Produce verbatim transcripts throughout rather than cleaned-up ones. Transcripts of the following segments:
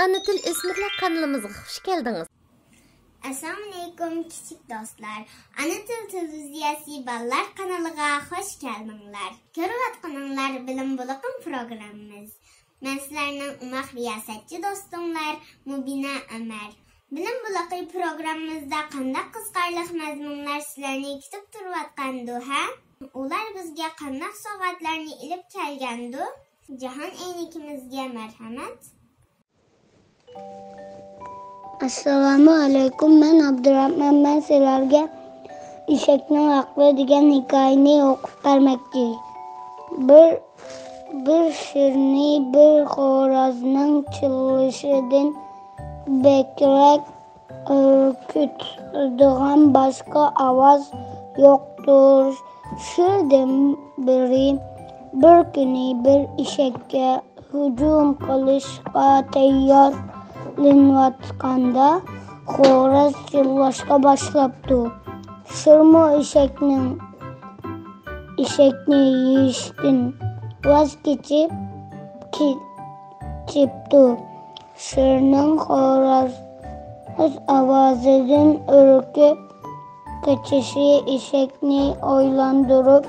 ئانا تىل ئۆسمۈرلەر قانىلىمىزغا خۇش كەلدىڭىز. ئەسسالامۇئەلەيكۇم، كىچىك دوستلار. ئانا تىل تېلېۋىزىيەسى بالىلار قانىلىغا خۇش كەلدىڭلار. كۆرۈۋاتقىنىڭلار بىلىم بۇلىقىم پروگراممىمىز. مەن سىلەرنىڭ ئوماق رىياسەتچى دوستۇڭلار مۇبىنە ئۆمەر. بىلىم بۇلىقى پروگراممىمىزدا قانداق قىزىقارلىق مەزمۇنلار سىلەرنى كۈتۈپ تۇرۇۋاتقاندۇ، ھە؟ ئۇلار بىزگە قانداق سوۋغاتلارنى ئېلىپ كەلگەندۇ؟ جاھان ئەينىكىمىزگە مەرھەمەت. ئەسسالامۇ ئەلەيكۇم، مەن ئابدۇراخمان. مەن سىلەرگە ئېشەكنىڭ ئەقلى دېگەن ھېكايىنى ئوقۇپ بەرمەكچى. بىر، بىر شىرنى بىر خورازنىڭ چىللىشىدىن بەكرەك ئۈركۈتىدىغان باشقا ئاۋاز يوقتۇر. شىردىن بىرى بىر كۈنى بىر ئېشەككە ھۇجۇم قىلىشقا تەييارلىنىۋاتقاندا، خوراز چىللاشقا باشلاپتۇ. شىرمۇ ئېشەكنىڭ، ئېشەكنى يېيىشتىن ۋاز كېچىپ، كېچىپتۇ. شىرنىڭ خوراز ئاۋازىدىن ئۈركۈپ قېچىشى ئېشەكنى ئويلاندۇرۇپ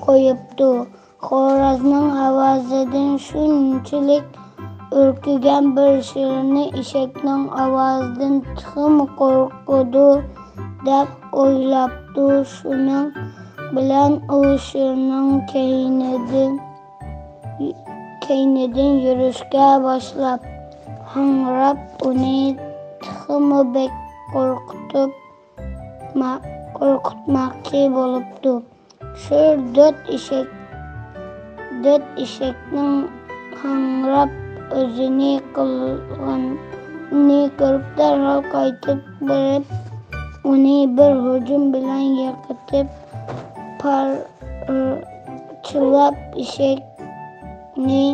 قويۇپتۇ. خورازنىڭ ئاۋازىدىن شۇنچىلىك ئۈركۈگەن بىر شىرنى ئېشەكنىڭ ئاۋازىدىن تېخىمۇ قورقىدۇ، دەپ ئويلاپتۇ. شۇنىڭ بىلەن ئۇ شىرنىڭ كەينىدىن، كەينىدىن يۈرۈشكە باشلاپ، ھاڭراپ، ئۇنى تېخىمۇ بەك قورقۇتۇپ، ما-، قورقۇتماقچى بولۇپتۇ. شىر دۆت ئېشەك، دۆت ئېشەكنىڭ ھاڭراپ ئۆزىنى قىلغىنىنى كۆرۈپ، دەرھال قايتىپ بېرىپ، ئۇنى بىر ھۇجۇم بىلەن يىقىتىپ، پارچىلاپ ئېشەكنى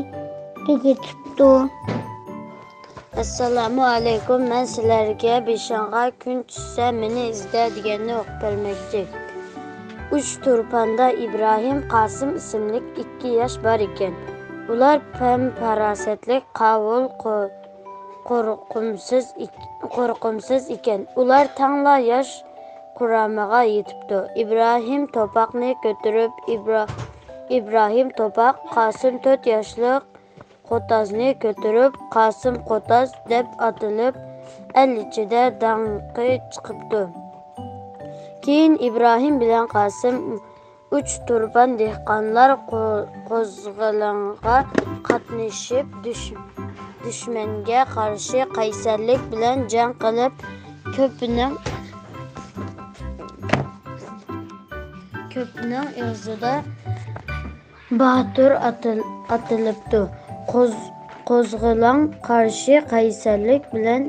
تۈگىتىپتۇ. ئەسسالامۇ ئەلەيكۇم، مەن سىلەرگە بېشىڭغا كۈن چۈشسە، مېنى ئىزدە دېگەننى ئوقۇپ بەرمەكچى. ئۇچ تۇرپاندا ئىبراھىم قاسىم ئىسىملىك ئىككى ياش بار ئىكەن. ئۇلار پەم-پاراسەتلىك، قاۋۇل، قو-، قورقۇمسىز ئىك-، قورقۇمسىز ئىكەن. ئۇلار تەڭلا ياش قۇرامىغا يېتىپتۇ. ئىبراھىم توپاقنى كۆتۈرۈپ، ئىبرا-، ئىبراھىم توپاق، قاسىم تۆت ياشلىق قوتازنى كۆتۈرۈپ، قاسىم قوتاز دەپ ئاتىلىپ، ئەل ئىچىدە داڭقى چىقىپتۇ. كېيىن ئىبراھىم بىلەن قاسىم ئۇچ تۇرپان دېھقانلار قو-، قوزغىلىڭغا قاتنىشىپ، دۈش-، دۈشمەنگە قارشى قەيسەرلىك بىلەن جەڭ قىلىپ، كۆپنىڭ، كۆپنىڭ ئېغىزىدا باتۇر ئاتىل-، ئاتىلىپتۇ. قوز-، قوزغىلاڭ قارشى قەيسەرلىك بىلەن،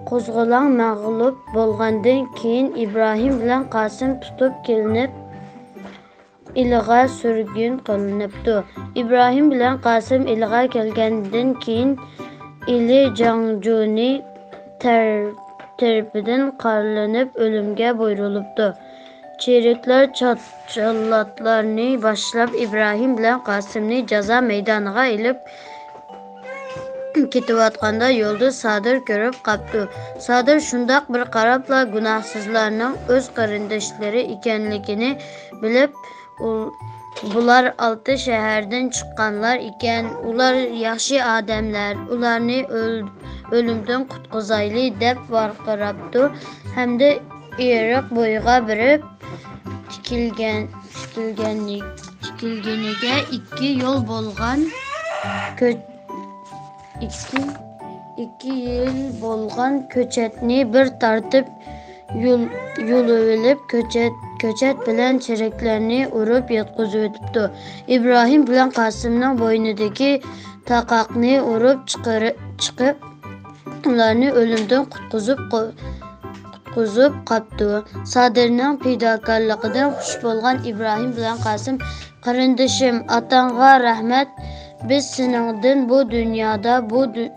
قوزغىلاڭ مەغلۇپ بولغاندىن كېيىن، ئىبراھىم بىلەن قاسىم تۇتۇپ كېلىنىپ، ئىلىغا سۈرگۈن قىلىنىپتۇ. ئىبراھىم بىلەن قاسىم ئىلىغا كەلگەندىن كېيىن، ئىلى جاڭجۇنى تەر-، تەرىپىدىن قارىلىنىپ ئۆلۈمگە بۇيرۇلۇپتۇ. چېرىكلەر چات-، جاللاتلارنى باشلاپ، ئىبراھىم بىلەن قاسىمنى جازا مەيدانىغا ئېلىپ كېتىۋاتقاندا، يولدا سادىر كۆرۈپ قاپتۇ. سادىر شۇنداق بىر قاراپلا، گۇناھسىزلارنىڭ ئۆز قېرىنداشلىرى ئىكەنلىكىنى بىلىپ، ئۇ، بۇلار ئالتە شەھەردىن چىققانلار ئىكەن، ئۇلار ياخشى ئادەملەر، ئۇلارنى ئۆل-، ئۆلۈمدىن قۇتقۇزايلى، دەپ ۋارقىراپتۇ ھەمدە ئېرىق بويىغا بېرىپ تىكىلگەن، تىكىلگەنلىك-، تىكىلگىنىگە ئىككى يول بولغان كۆ-، ئىككى، ئىككى يىل بولغان كۆچەتنى بىر تارتىپ يۇل-، يۇلۇۋېلىپ، كۆچەت، كۆچەت بىلەن چېرىكلەرنى ئۇرۇپ ياتقۇزۇۋېتىپتۇ. ئىبراھىم بىلەن قاسىمنىڭ بوينىدىكى تاقاقنى ئۇرۇپ چىقىرىپ، چىقىپ، ئۇلارنى ئۆلۈمدىن قۇتقۇزۇپ قو-، قۇتقۇزۇپ قاپتۇ. سادىرنىڭ پىداكارلىقىدىن خۇش بولغان ئىبراھىم بىلەن قاسىم، «قېرىندىشىم، ئاتاڭغا رەھمەت. بىز سېنىڭدىن بۇ دۇنيادا، بۇ دۇ-،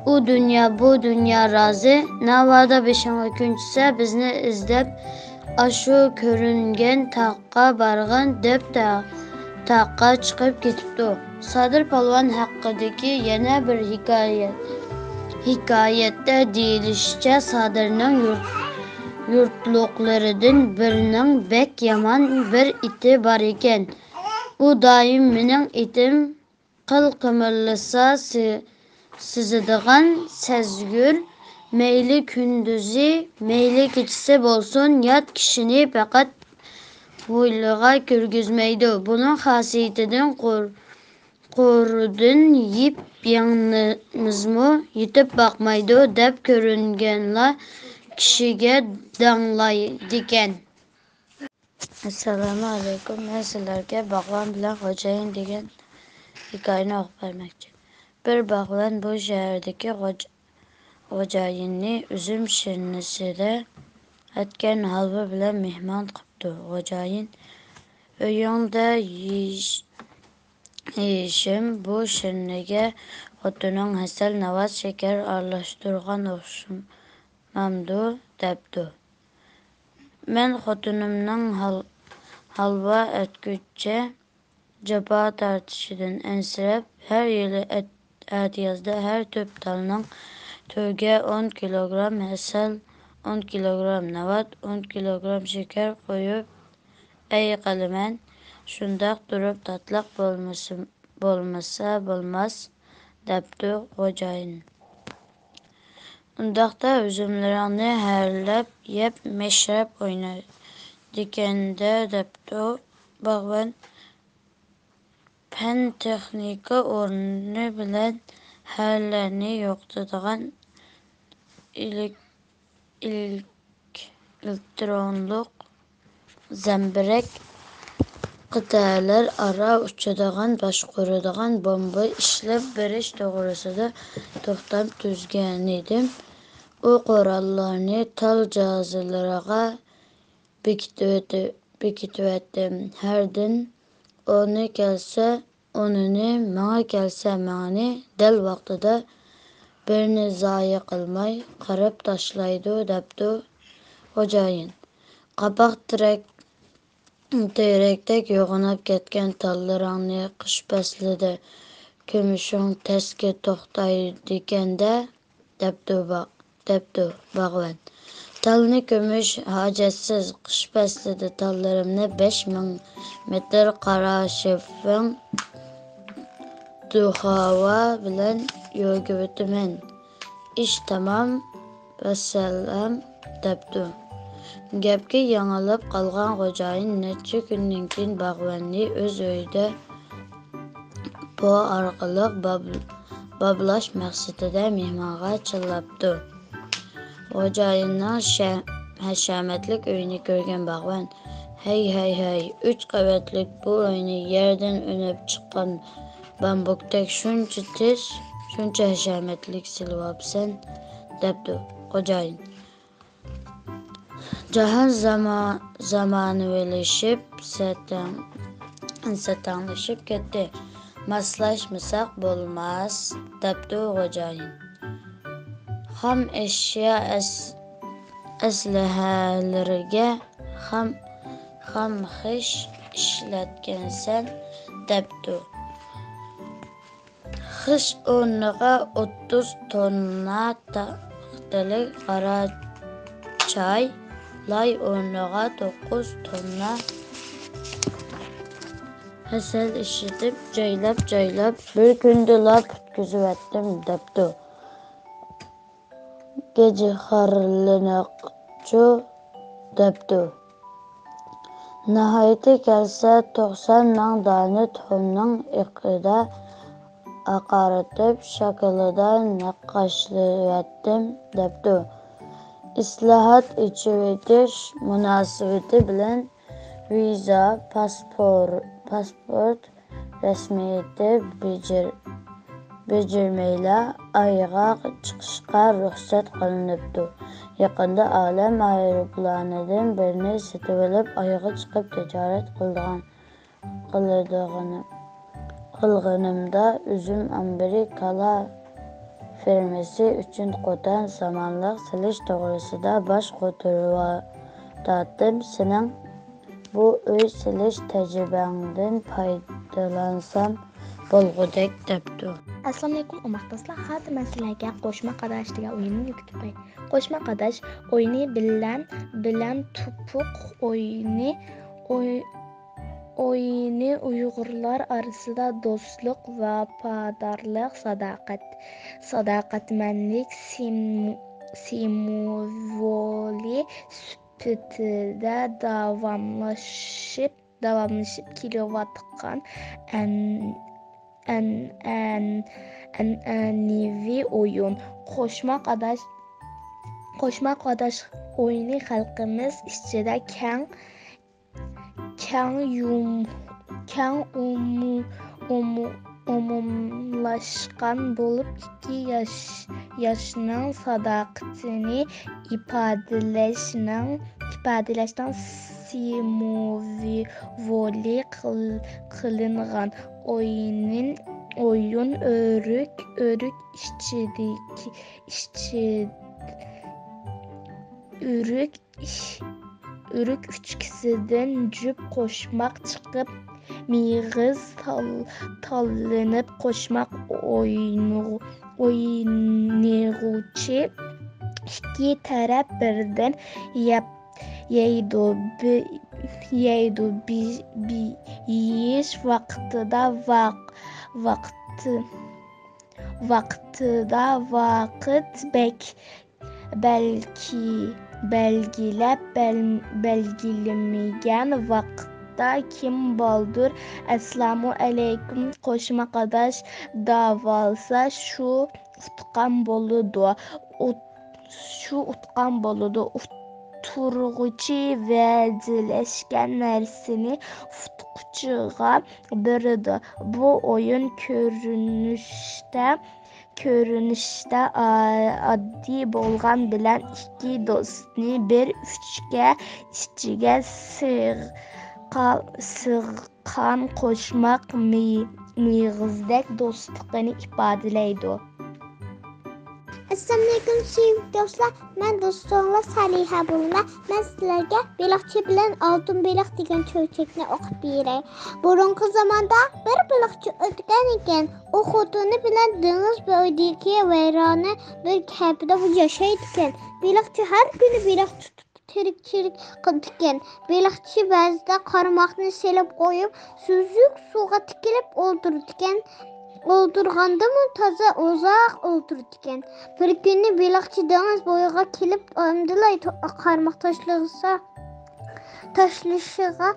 ئۇ دۇنيا، بۇ دۇنيا رازى. ناۋادا بېشىڭغا كۈن چۈشسە، بىزنى ئىزدەپ ئاشۇ كۆرۈنگەن تاغقا بارغىن» دەپ تا-، تاغقا چىقىپ كېتىپتۇ. سادىر پالۋان ھەققىدىكى يەنە بىر ھېكايە. ھېكايەتتە دېيىلىشىچە، سادىرنىڭ يۇرت-، يۇرتلۇقلىرىدىن بىرىنىڭ بەك يامان بىر ئىتى بار ئىكەن. ئۇ دائىم، «مېنىڭ ئىتىم قىل قىمىرلىسا سى-، سىزىدىغان سەزگۈر، مەيلى كۈندۈزى، مەيلى كېچىسى بولسۇن، يات كىشىنى پەقەت ھويلىغا كىرگۈزمەيدۇ. بۇنىڭ خاسىيىتىدىن قور-، قورۇدىن يىپ يەڭنىمىزمۇ يېتىپ باقمايدۇ» دەپ كۆرۈنگەنلا كىشىگە داڭلايدىكەن. ئەسسالامۇ ئەلەيكۇم. مەن سىلەرگە باغۋەن بىلەن خوجايىن دېگەن ھېكايىنى ئوقۇپ بەرمەكچى. بىر باغۋەن بۇ شەھەردىكى غوج-، خوجايىننى ئۈزۈم شىرنىسىدە ئەتكەن ھالۋا بىلەن مېھمان قىپتۇ. خوجايىن، ئۆيۈڭدە يېيىش-، يېيىشىم بۇ شىرنىگە خوتۇنۇڭ ھەسەل، ناۋات، شېكەر ئارىلاشتۇرغان ئوخشىمامدۇ؟ دەپتۇ. مەن خوتۇنۇمنىڭ ھال-، ھالۋا ئەتكۈچە جاپا تارتىشىدىن ئەنسىرەپ، ھەر يىلى ئەت-، ئەتىيازدا ھەر تۈپ تالنىڭ تۈۋىگە ئون كىلوگرام ھەسەل، ئون كىلوگرام ناۋات، ئون كىلوگرام شېكەر قويۇپ، «ئەي قىلىمەن، شۇنداق تۇرۇپ تاتلىق بولمىسا، بولمىسا بولماس» دەپتۇ خوجايىن. «ئۇنداقتا ئۈزۈملىرىڭنى ھەرلەپ يەپ، مەشرەپ ئوينا» دېگەندە، دەپتۇ باغۋەن، پەن تېخنىكا ئورنى بىلەن ھەرلەرنى يوقىتىدىغان ئېلېك-، ئېلېك-، ئېلېكتىرونلۇق زەمبىرەك، قىتئەلەر ئارا ئۇچىدىغان، باشقۇرىدىغان بومبا ئىشلەپ بېرىش توغرىسىدا توختام تۈزگەنىدىم. ئۇ قوراللارنى تال جازىلىرىغا بېكىتىۋېتى-، بېكىتىۋەتتىم. ھەردىن ئونى كەلسە ئونىنى، ماڭا كەلسە مېڭىنى دەل ۋاقتىدا، بىرنى زايە قىلماي قىرىپ تاشلايدۇ، دەپتۇ خوجايىن. قاپاق تېرەك-، تېرەكتەك يوغىناپ كەتكەن تاللىرىڭنى قىش پەسلىدە كۆمۈشۈڭ تەسكە توختايدىكەن-دە، دەپتۇ باغ-، دەپتۇ باغۋەن. تالنى كۆمۈش ھاجەتسىز، قىش پەسلىدە تاللىرىمنى بەش مىڭ مېتىر قارا شېفىڭ دۇخاۋا بىلەن يۆگىۋېتىمەن. ئىش تامام، ۋەسسالام، دەپتۇ. گەپكە يېڭىلىپ قالغان خوجايىن نەچچە كۈندىن كېيىن باغۋەننى ئۆز ئۆيىدە پو ئارقىلىق باب-، بابلاش مەقسىتىدە مېھمانغا چىللاپتۇ. خوجايىننىڭ شە-، ھەشەمەتلىك ئۆيىنى كۆرگەن باغۋەن، «ھەي، ھەي، ھەي، ئۈچ قەۋەتلىك بۇ ئۆينى يەردىن ئۈنۈپ چىققان بامبۇكتەك شۇنچە تېز، شۇنچە ھەشەمەتلىك سېلىۋاپسەن» دەپتۇ خوجايىن. جاھان زاما-، زامانىۋىلىشىپ، سەتەڭ-، سەتەڭلىشىپ كەتتى. ماسلاشمىساق بولماس، دەپتۇ خوجايىن. خام ئەشيا ئەس-، ئەسلىھەلىرىگە خام، خام خىش ئىشلەتكەنسەن، دەپتۇ. خىش ئورنىغا ئوتتۇز توننا تاختىلىق قارا چاي، لاي ئورنىغا توققۇز توننا ھەسەل ئىشلىتىپ، جايلاپ-جايلاپ، بىر كۈندىلا پۈتكۈزۈۋەتتىم، دەپتۇ. گەجگە خارلىنىقچۇ، دەپتۇ. ناھايىتى كەلسە، توقسان مىڭ دانە تۇخۇمنىڭ ئېقىدا ئاقارتىپ، شاكىلىدا نەقىشلىۋەتتىم، دەپتۇ. ئىسلاھات، ئېچىۋېتىش مۇناسىۋىتى بىلەن ۋىزا، پاسپور-، پاسپورت رەسمىيىتى بېجىر-، بېجىرمەيلا ئايغا چىقىشقا رۇخسەت قىلىنىپتۇ. يېقىندا ئالەم ئايروپىلانىدىن بىرنى سېتىۋېلىپ، ئايغا چىقىپ تىجارەت قىلىدىغان، قىلىدىغىنى، قىلغىنىمدا، ئۈزۈم ئامبىرى، كالا فېرمىسى ئۈچۈن قوتان سامانلىق سېلىش توغرىسىدا باش قوتۇرۇۋاتاتتىم. سېنىڭ بۇ ئۆي سېلىش تەجرىبەڭدىن پايدىلانسام، بولغۇدەك دەپتۇ. ئەسسالامۇئەلەيكۇم، ئوماق دوستلار. ھازىر مەن سىلەرگە قوشماق ئاداش دېگەن ئويۇننى ئۆگىتىپ قوياي. قوشماق ئاداش ئويۇنى بىلەن، بىلەن توپۇق ئويۇنى، ئوي-، ئويۇنى ئۇيغۇرلار ئارىسىدا دوستلۇق، ۋاپادارلىق، ساداقەت، ساداقەتمەنلىك سىم-، سىمۋولى سۈپىتىدە داۋاملىشىپ، داۋاملىشىپ كېلىۋاتقان ئەن-، ئەن-، ئەن-، ئەنئەنىۋى ئويۇن. قوشماق ئاداش، قوشماق ئاداش ئويۇنى خەلقىمىز ئىچىدە كەڭ، كەڭ يۇم-، كەڭ ئومۇ-، ئومۇ-، ئومۇملاشقان بولۇپ، ئىككى ياش، ياشنىڭ ساداقىتىنى ئىپادىلەشنىڭ، ئىپادىلەشنىڭ سىمۋولى قىل-، قىلىنغان ئويۇن، ئويۇن ئۆرۈك، ئۆرۈك ئىچىدىكى، ئىچى-، ئۆرۈك ئۆرۈك ئۈچكىسىدىن جۈپ قوشماق چىقىپ، مېغىز تال-، تاللىنىپ، قوشماق ئوينىغۇ-، ئوينىغۇچى ئىككى تەرەپ بىردىن يەپ-، يەيدۇ. بى-، يەيدۇ. بى-، بى-، يېيىش ۋاقتىدا ۋاق-، ۋاقتى-، ۋاقتىدا ۋاقىت بەك بەلكى بەلگىلەپ، بەل-، بەلگىلىمىگەن ۋاقىتتا كىم بالدۇر «ئەسسالامۇ ئەلەيكۇم، قوشماق ئاداش» دەۋالسا، شۇ ئۇتقان بولىدۇ. ئۇت-، شۇ ئۇتقان بولىدۇ. ئۇتتۇرغۇچى ۋەدىلەشكەن نەرسىنى ئۇتقۇچىغا بېرىدۇ. بۇ ئويۇن كۆرۈنۈشتە كۆرۈنۈشتە ئا-، ئاددىي بولغان بىلەن ئىككى دوستنى بىر ئۈچكە ئىچىگە سىغقا-، سىغقان قوشماق مى-، مېغىزدەك دوستلۇقىنى ئىپادىلەيدۇ. ئەسسالامۇئەلەيكۇم، سۆيۈملۈك دوستلار. مەن دوستۇڭلار سالىھە بولىمەن. مەن سىلەرگە بېلىقچى بىلەن ئالتۇن بېلىق دېگەن چۆچەكنى ئوقۇپ بېرەي. بۇرۇنقى زاماندا بىر بېلىقچى ئۆتكەن ئىكەن. ئۇ خوتۇنى بىلەن دېڭىز بويىدىكى ۋەيرانە بىر كەپىدە ياشايدىكەن. بېلىقچى ھەر كۈنى بېلىق تۇتۇپ، تىرىكچىلىك قىلىدىكەن. بېلىقچى بەزىدە قارماقنى سېلىپ قويۇپ، سۈزۈك سۇغا تىكىلىپ ئولتۇرىدىكەن. ئولتۇرغاندىمۇ تازا ئۇزاق ئولتۇرىدىكەن. بىر كۈنى بېلىقچى دېڭىز بويىغا كېلىپ، ئەمدىلا تو-، قارماق تاشلىسا، تاشلىشىغا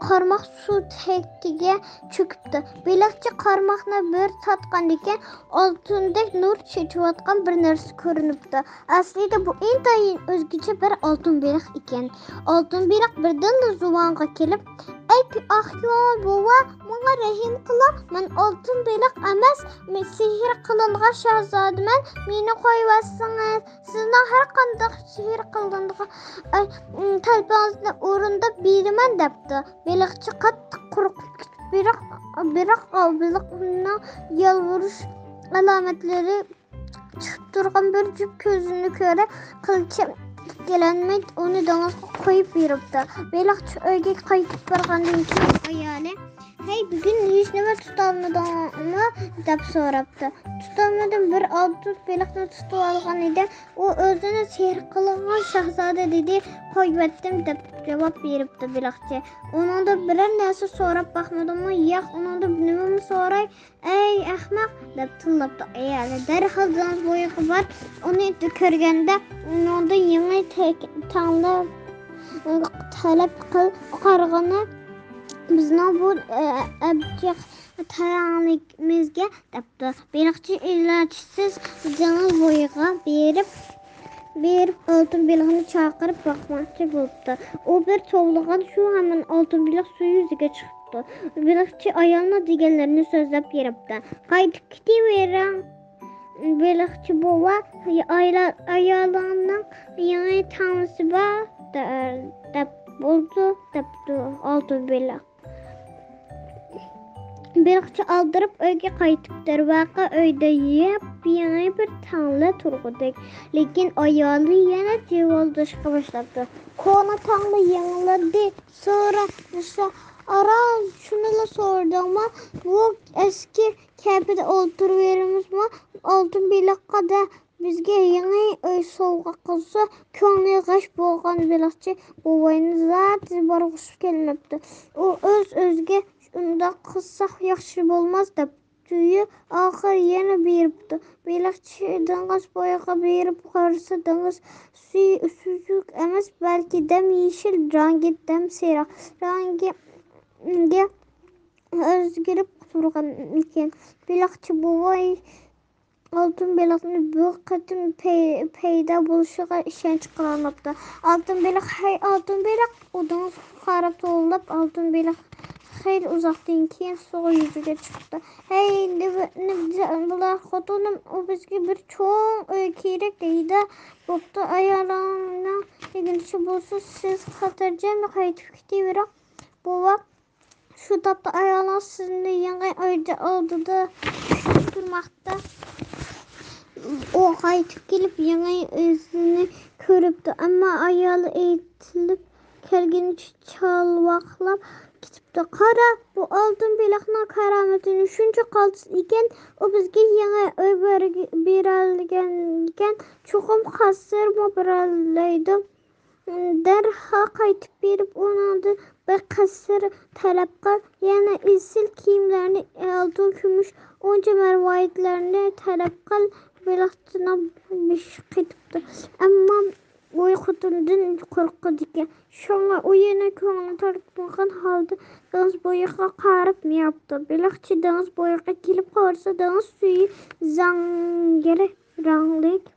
قارماق سۇ تەكتىگە چۆكۈپتۇ. بېلىقچى قارماقنى بىر تارتقاندىكىن، ئالتۇندەك نۇر چېچىۋاتقان بىر نەرسە كۆرۈنۈپتۇ. ئەسلىدە بۇ ئىنتايىن ئۆزگىچە بىر ئالتۇن بېلىق ئىكەن. ئالتۇن بېلىق بىردىنلا زۇۋانغا كېلىپ، «ئەي ئاق كۆڭۈل بوۋا، ماڭا رەھىم قىلىڭ، مەن ئالتۇن بېلىق ئەمەس، مەن سېھىر قىلىنغان شاھزادىمەن، مېنى قويۇۋەتسىڭىز، سىزنىڭ ھەر قانداق سېھىر قىلىنغان، ئەي، تەلىپىڭىزنى ئورۇنداپ بېرىمەن» دەپتۇ. بېلىقچى قاتتىق قورقۇپ كېتىپ، بىراق، بىراق بېلىقنىڭ يالۋۇرۇش ئالامەتلىرى چىقىپ تۇرغان بىر جۈپ كۆزىنى كۆرۈپ، قىلچە ئىككىلەنمەي ئۇنى دېڭىزغا قويۇپ بېرىپتۇ. بېلىقچى ئۆيگە قايتىپ بارغاندىن كېيىن ئايالى، «ھەي، بۈگۈن ھېچنېمە تۇتالمىدىڭمۇ؟» دەپ سوراپتۇ. «تۇتالمىدىم، بىر ئالتۇن بېلىقنى تۇتۇپ ئالغان ئىدىم. ئۇ ئۆزىنى سېھىر قىلغان شاھزادە دېدى، قويۇۋەتتىم» دەپ جاۋاب بېرىپتۇ بېلىقچى. «ئۇنىڭدىن بىرەر نەرسە سوراپ باقمىدىڭمۇ؟» «ياق، ئۇنىڭدىن نېمىمۇ سوراي؟» «ئەي ئەخمەق!» دەپ تىللاپتۇ ئايالى. «دەرھال دېڭىز بويىغا بار، ئۇنى كۆرگەندە ئۇنىڭدىن يېڭى تەك-، تاڭلا تەلەپ قىل، قارىغىنى بىزنىڭ بۇ، ئە، ئەبجەق تەڭلىمىزگە» دەپتۇ. بېلىقچى ئىلاجسىز دېڭىز بويىغا بېرىپ، بېرىپ ئالتۇن بېلىقنى چاقىرىپ باقماقچى بولۇپتۇ. ئۇ بىر توۋلىغان سۇ ھامان ئالتۇن بېلىق سۇ يۈزىگە چىقىپتۇ. بېلىقچى ئايالنىڭ دېگەنلىرىنى سۆزلەپ بېرىپتۇ. «قايتىپ كېتىۋېرىڭ، بېلىقچى بوۋا، ئايلا-، ئايالىڭنىڭ يېڭى تاڭلىسى بار» دە-، دەپ بولدى، دەپتۇ ئالتۇن بېلىق. بېلىقچى ئالدىراپ ئۆيگە قايتىپ، دەرۋەقە، ئۆيدە يېپيېڭى بىر تاڭلا تۇرغۇدەك. لېكىن ئايالى يەنە جىۋىلداشقا باشلاپتۇ. كونا تاڭلا يېڭىلاندى. سورا، سا-، ئارال، شۇنىلا سورىدىڭمۇ؟ بۇ ئەسكى كەپىدە ئولتۇرۇۋېرىمىزمۇ؟ ئالتۇن بېلىققا دە بىزگە يېڭى ئۆي سوۋغا قىلسا، كۆڭلى غەش بولغان بېلىقچى بوۋاينى زادى بارغۇسى كەلمەپتۇ. ئۇ ئۆز-ئۆزىگە، «ئۇنداق قىلساق ياخشى بولماس» دەپ، تۈيى ئاخىر يەنە بېرىپتۇ. بېلىقچى دېڭىز بويىغا بېرىپ قارىسا، دېڭىز سۈيى سۈزۈك ئەمەس، بەلكى دەم يېشىل رەڭگى، دەم سېرىق رەڭگىگە ئۆزگىرىپ تۇرغان ئىكەن. بېلىقچى بوۋاي ئالتۇن بېلىقنى بۇ قېتىم پەي-، پەيدا بولۇشىغا ئىشەنچ قىلالماپتۇ. ئالتۇن بېلىق، ھەي، ئالتۇن بېلىق! ئۇ دېڭىزغا قاراپ توۋلىدى. ئالتۇن بېلىق خېلى ئۇزاقتىن كېيىن سۇغا يۈزۈگە چىقتى. ھەي، نېمە، نېمە بۇلار؟ خوتۇنۇم، ئۇ بىزگە بىر چوڭ ئۆي كېرەك دەيدۇ. بوپتۇ، ئايالىڭنىڭ دېگىنىچە بولسۇن، سىز خاتىرجەم قايتىپ كېتىۋېرىڭ. بوۋاق، شۇ تاپتا ئايالىڭىز سىزنى يېڭى ئۆيدە ئالدىدا كۈتۈپ تۇرماقتا. ئۇ قايتىپ كېلىپ يېڭى ئۆيىنى كۆرۈپتۇ، ئەمما ئايالى ئېيتىلىپ كەلگىنىچە چالۋاقلاپ كېتىپتۇ. «قارا، بۇ ئالتۇن بېلىقنىڭ كارامىتىنى شۇنچە قالتىس ئىكەن، ئۇ بىزگە يېڭى ئۆي بەرگ-، بېرەلىگەنكەن، چوقۇم قەسىرمۇ بېرەلەيدۇ.» دەرھال قايتىپ بېرىپ، ئۇنىڭدىن بىر قەسىر تەلەپ قىل، يەنە ئېسىل كىيىملەرنى، ئالتۇن، كۈمۈش، ئۇنچە مەرۋايىتلەرنى تەلەپ قىل. بېلىقچىنىڭ بېشى قېتىپتۇ، ئەمما ئۇ خوتۇنىدىن قورقىدىكەن. شۇڭا ئۇ يەنە كۆڭلى تارتمىغان ھالدا دېڭىز بويىغا قاراپ مېڭىپتۇ. بېلىقچى دېڭىز بويىغا كېلىپ قارىسا، دېڭىز سۈيى زەڭگىلەك رەڭلىك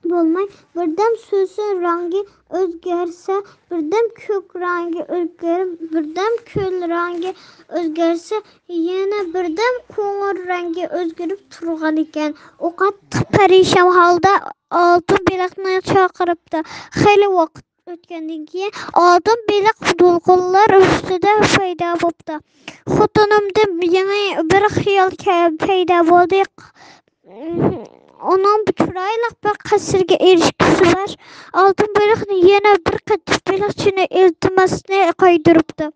بولماي، بىردەم سۇسى رەڭگى ئۆزگەرسە، بىردەم كۆك رەڭگى ئۆزگىرىپ، بىردەم كۆل رەڭگى ئۆزگەرسە، يەنە بىردەم قوڭۇر رەڭگى ئۆزگىرىپ تۇرغانىكەن. ئۇ قاتتىق پەرىشان ھالدا ئالتۇن بېلىقنى چاقىرىپتۇ. خېلى ۋاقىت ئۆتكەندىن كېيىن، ئالتۇن بېلىق دولقۇنلار ئۈستىدە پەيدا بوپتۇ. خوتۇنۇمدىن يېڭى بىر خىيال كە-، پەيدا بولدى. ئۇنىڭ چىرايلىق بىر قەسىرگە ئېرىشكۈسى بار. ئالتۇن بېلىق يەنە بىر قېتىم بېلىقچىنى ئىلتىماسنى قايتۇرۇپتۇ.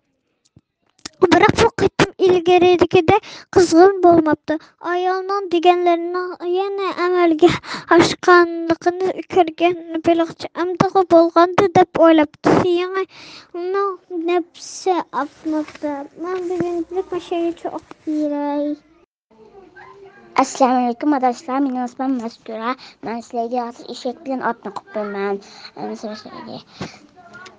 بىراق بۇ قېتىم ئىلگىرىدىكىدەك قىزغىن بولماپتۇ. ئايالنىڭ دېگەنلىرىنىڭ يەنە ئەمەلگە ئاشقانلىقىنى كۆرگەن بېلىقچى، «ئەمدىغۇ بولغاندۇ» دەپ ئويلاپتۇ. يېڭىنىڭ نەپسى ئاپماپتۇ. مەن بۈگۈنلۈك مۇشۇ يەرگىچە ئوقۇپ بېرەي. ئەسسالامۇئەلەيكۇم ئاداشلار، مېنىڭ ئىسمىم مەستۇرە. مەن سىلەرگە ھازىر ئېشەك بىلەن ئاتنى ئوقۇپ بېرىمەن. ئەمىسە باشلايلى.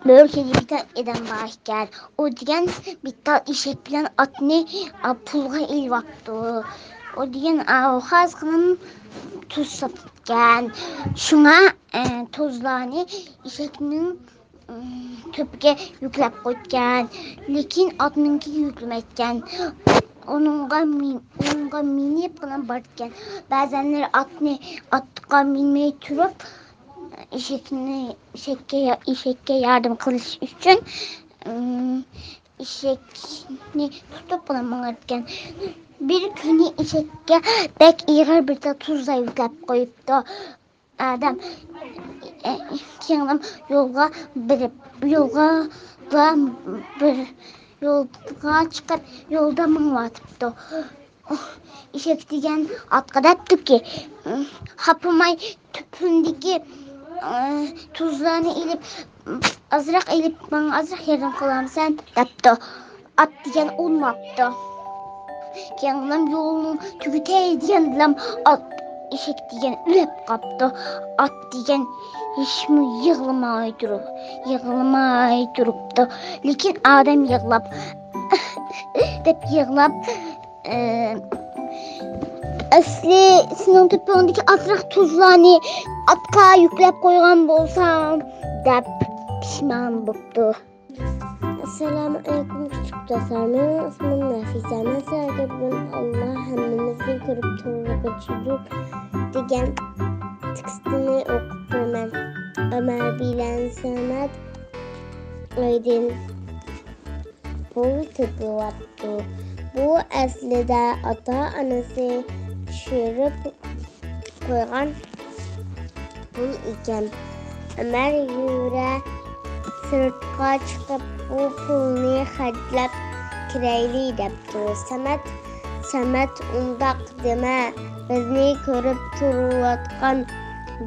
بىر كۈنى بىر تال ئادەم بار ئىكەن. ئۇ دېگەن بىر تال ئېشەك بىلەن ئاتنى، ئا، پۇلغا ئېلىۋاپتۇ. ئۇ دېگەن، ئا، خاسقىنىم تۇز ساتىدىكەن. شۇڭا، ئە، تۇزلارنى ئېشەكنىڭ، ئىم، تۆپىگە يۈكلەپ قويىدىكەن. لېكىن ئاتنىڭكىگە يۈكلىمەيدىكەن. ئۇنىڭغا مىن-، ئۇنىڭغا مىنىپ قىلىپ بارىدىكەن. بەزەنلىرى ئاتنى، ئاتقا مىنمەي تۇرۇپ، ئېشەكنى، ئېشەككە، ئېشەككە ياردەم قىلىش ئۈچۈن، ئىم، ئېشەكنى تۇتۇپ بىلەن ماڭىدىكەن. بىر كۈنى ئېشەككە بەك ئېغىر بىر تال تۇزلار يۈكلەپ قويۇپتۇ. ئادەم، ئە، كېيىن يولغا بېرىپ، يولغا بىر يولغا چىقىپ، يولدا مېڭىۋاتىپتۇ. ئېشەك دېگەن ئاتقا دەپتۇكى، خاپىماي تۆپۈمدىكى، ئە، تۇزلارنى ئېلىپ، ئازراق ئېلىپ، ماڭا ئازراق ياردەم قىلامسەن؟ دەپتۇ. ئات دېگەن ئۇنىماپتۇ. كېيىن يولنى تۈگىتەي دېگەندىلا ئات، ئېشەك دېگەن ئۆلۈپ قاپتۇ. ئات دېگەن ھېچمۇ يىغلىماي تۇرۇپ، يىغلىماي تۇرۇپتۇ. لېكىن ئادەم يىغلاپ، دەپ يىغلاپ، ئە، ئەسلى سېنىڭ تۆپۈڭدىكى ئازراق تۇزلارنى ئاتقا يۈكلەپ قويغان بولسام، دەپ پىشمان بوپتۇ. ئەسسالامۇئەلەيكۇم، كۈچلۈك دوستلار. مېنىڭ ئىسمىم نەفىسە. مەن سىلەرگە بۈگۈن «ئاللا ھەممىمىزنى كۆرۈپ تۇرغۇچىدۇر» دېگەن تېكىستنى ئوقۇپ بېرىمەن. ئۆمەر بىلەن سەمەت ئۆيدىن پۇل تېپىۋاپتۇ. بۇ ئەسلىدە ئاتا-ئانىسى چۈشۈرۈپ قويغان پۇل ئىكەن. ئۆمەر يۈرە سىرتقا چىقىپ، بۇ پۇلنى خەجلەپ، كىرەيلى» دەپتۇ. سەمەت، سەمەت، ئۇنداق دېمە، بىزنى كۆرۈپ تۇرۇۋاتقان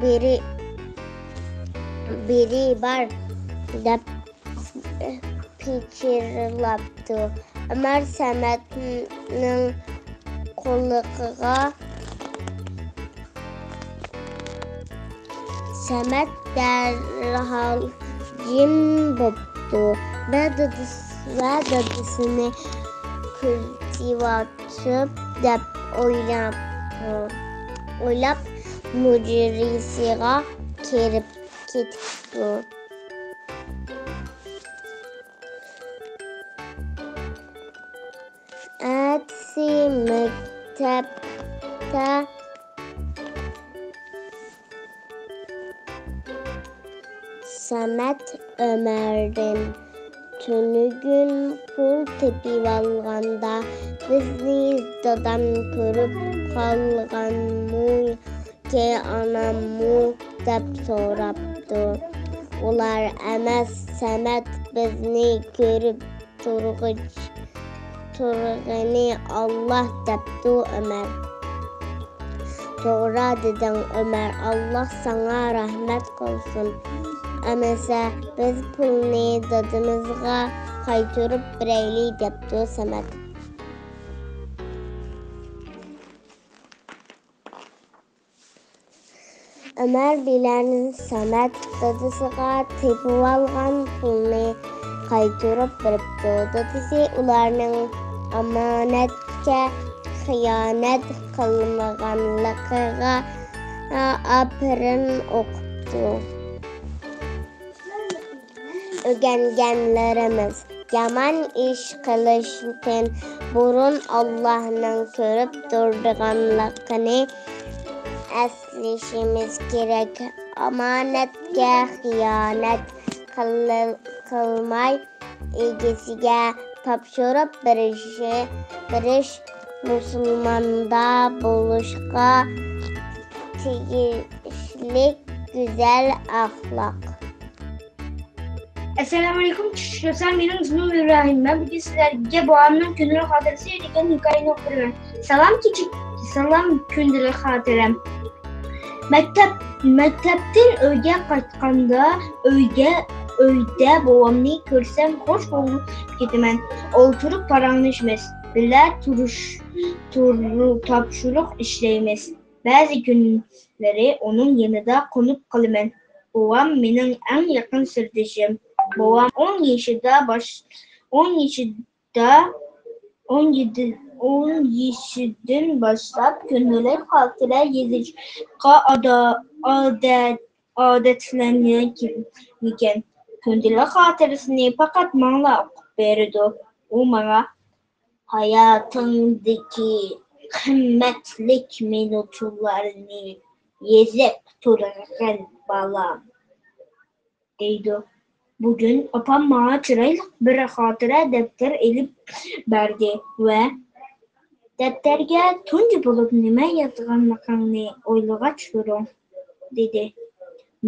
بىرى، بىرى بار دەپ پىچىرلاپتۇ. ئۆمەر سەمەتنىڭ قۇلىقىغا سەمەت دەرھال جىم بوپتۇ ۋە دادىسى، ۋە دادىسىنى كۈلتۈۋاتىدۇ دەپ ئويلاپتۇ. ئويلاپ، ھۇجرىسىغا كىرىپ كېتىپتۇ. ئەتىسى مەكتەپتە سەمەت ئۆمەردىن: «تۈنۈگۈن پۇل تېپىۋالغاندا، بىزنى دادام كۆرۈپ قالغانمۇ كى ئاناممۇ؟» دەپ سوراپتۇ. ئۇلار: «ئەمەس، سەمەت بىزنى كۆرۈپ تۇرغۇچ، تۇرغىنى ئاللا» دەپتۇ ئۆمەر. «توغرا دېدىڭ ئۆمەر، ئاللا ساڭا رەھمەت قىلسۇن. ئەمىسە بىز پۇلنى دادىمىزغا قايتۇرۇپ بېرەيلى» دەپتۇ سەمەت. ئۆمەر بىلەن سەمەت دادىسىغا تېپىۋالغان پۇلنى قايتۇرۇپ بېرىپتۇ. دادىسى ئۇلارنىڭ ئامانەتكە خىيانەت قىلمىغانلىقىغا ئاپىرىن ئوقۇپتۇ. ئۆگەنگەنلىرىمىز: يامان ئىش قىلىشتىن بۇرۇن ئاللاھنىڭ كۆرۈپ تۇرىدىغانلىقىنى ئەسلىشىمىز كېرەك. ئامانەتكە خىيانەت قىل-، قىلماي، ئىگىسىگە تاپشۇرۇپ بېرىشى، بېرىش مۇسۇلماندا بولۇشقا تېگىشلىك گۈزەل ئەخلاق. ئەسسالامۇئەلەيكۇم، چۈشلۈك دوستلار، مېنىڭ ئىسمىم ئىبراھىم. مەن بۈگۈن سىلەرگە بوۋامنىڭ كۈندىلىك خاتىرىسى دېگەن ھېكايىنى ئوقۇپ بېرىمەن. سالام كىچىك، سالام كۈندىلىك خاتىرەم. مەكتەپ، مەكتەپتىن ئۆيگە قايتقاندا، ئۆيگە، ئۆيدە بوۋامنى كۆرسەم خوش بولۇپ كېتىمەن. ئولتۇرۇپ پاراڭلىشىمىز، بىللە تۇرۇش، تۇر-، تاپشۇرۇق ئىشلەيمىز. بەزى كۈنلىرى ئۇنىڭ يېنىدا قونۇپ قالىمەن. بوۋام مېنىڭ ئەڭ يېقىن سىردىشىم. بوۋام ئون يېشىدا باش-، ئون يېشىدا، ئون يەتتە، ئون يېشىدىن باشلاپ كۈندىلىك خاتىرە يېزىشقا ئادا-، ئادەت-، ئادەتلەنگەنىكەن. كۈندىلىك خاتىرىسىنى پەقەت ماڭىلا ئوقۇپ بېرىدۇ. ئۇ ماڭا: «ھاياتىڭدىكى قىممەتلىك مىنۇتلارنى يېزىپ تۇرغىن، بالام» دەيدۇ. بۈگۈن ئاپام ماڭا چىرايلىق بىر خاتىرە دەپتەر ئېلىپ بەردى ۋە «دەپتەرگە تۇنجى بولۇپ نېمە يازغانلىقىڭنى ئويلىغاچ تۇرۇڭ» دېدى.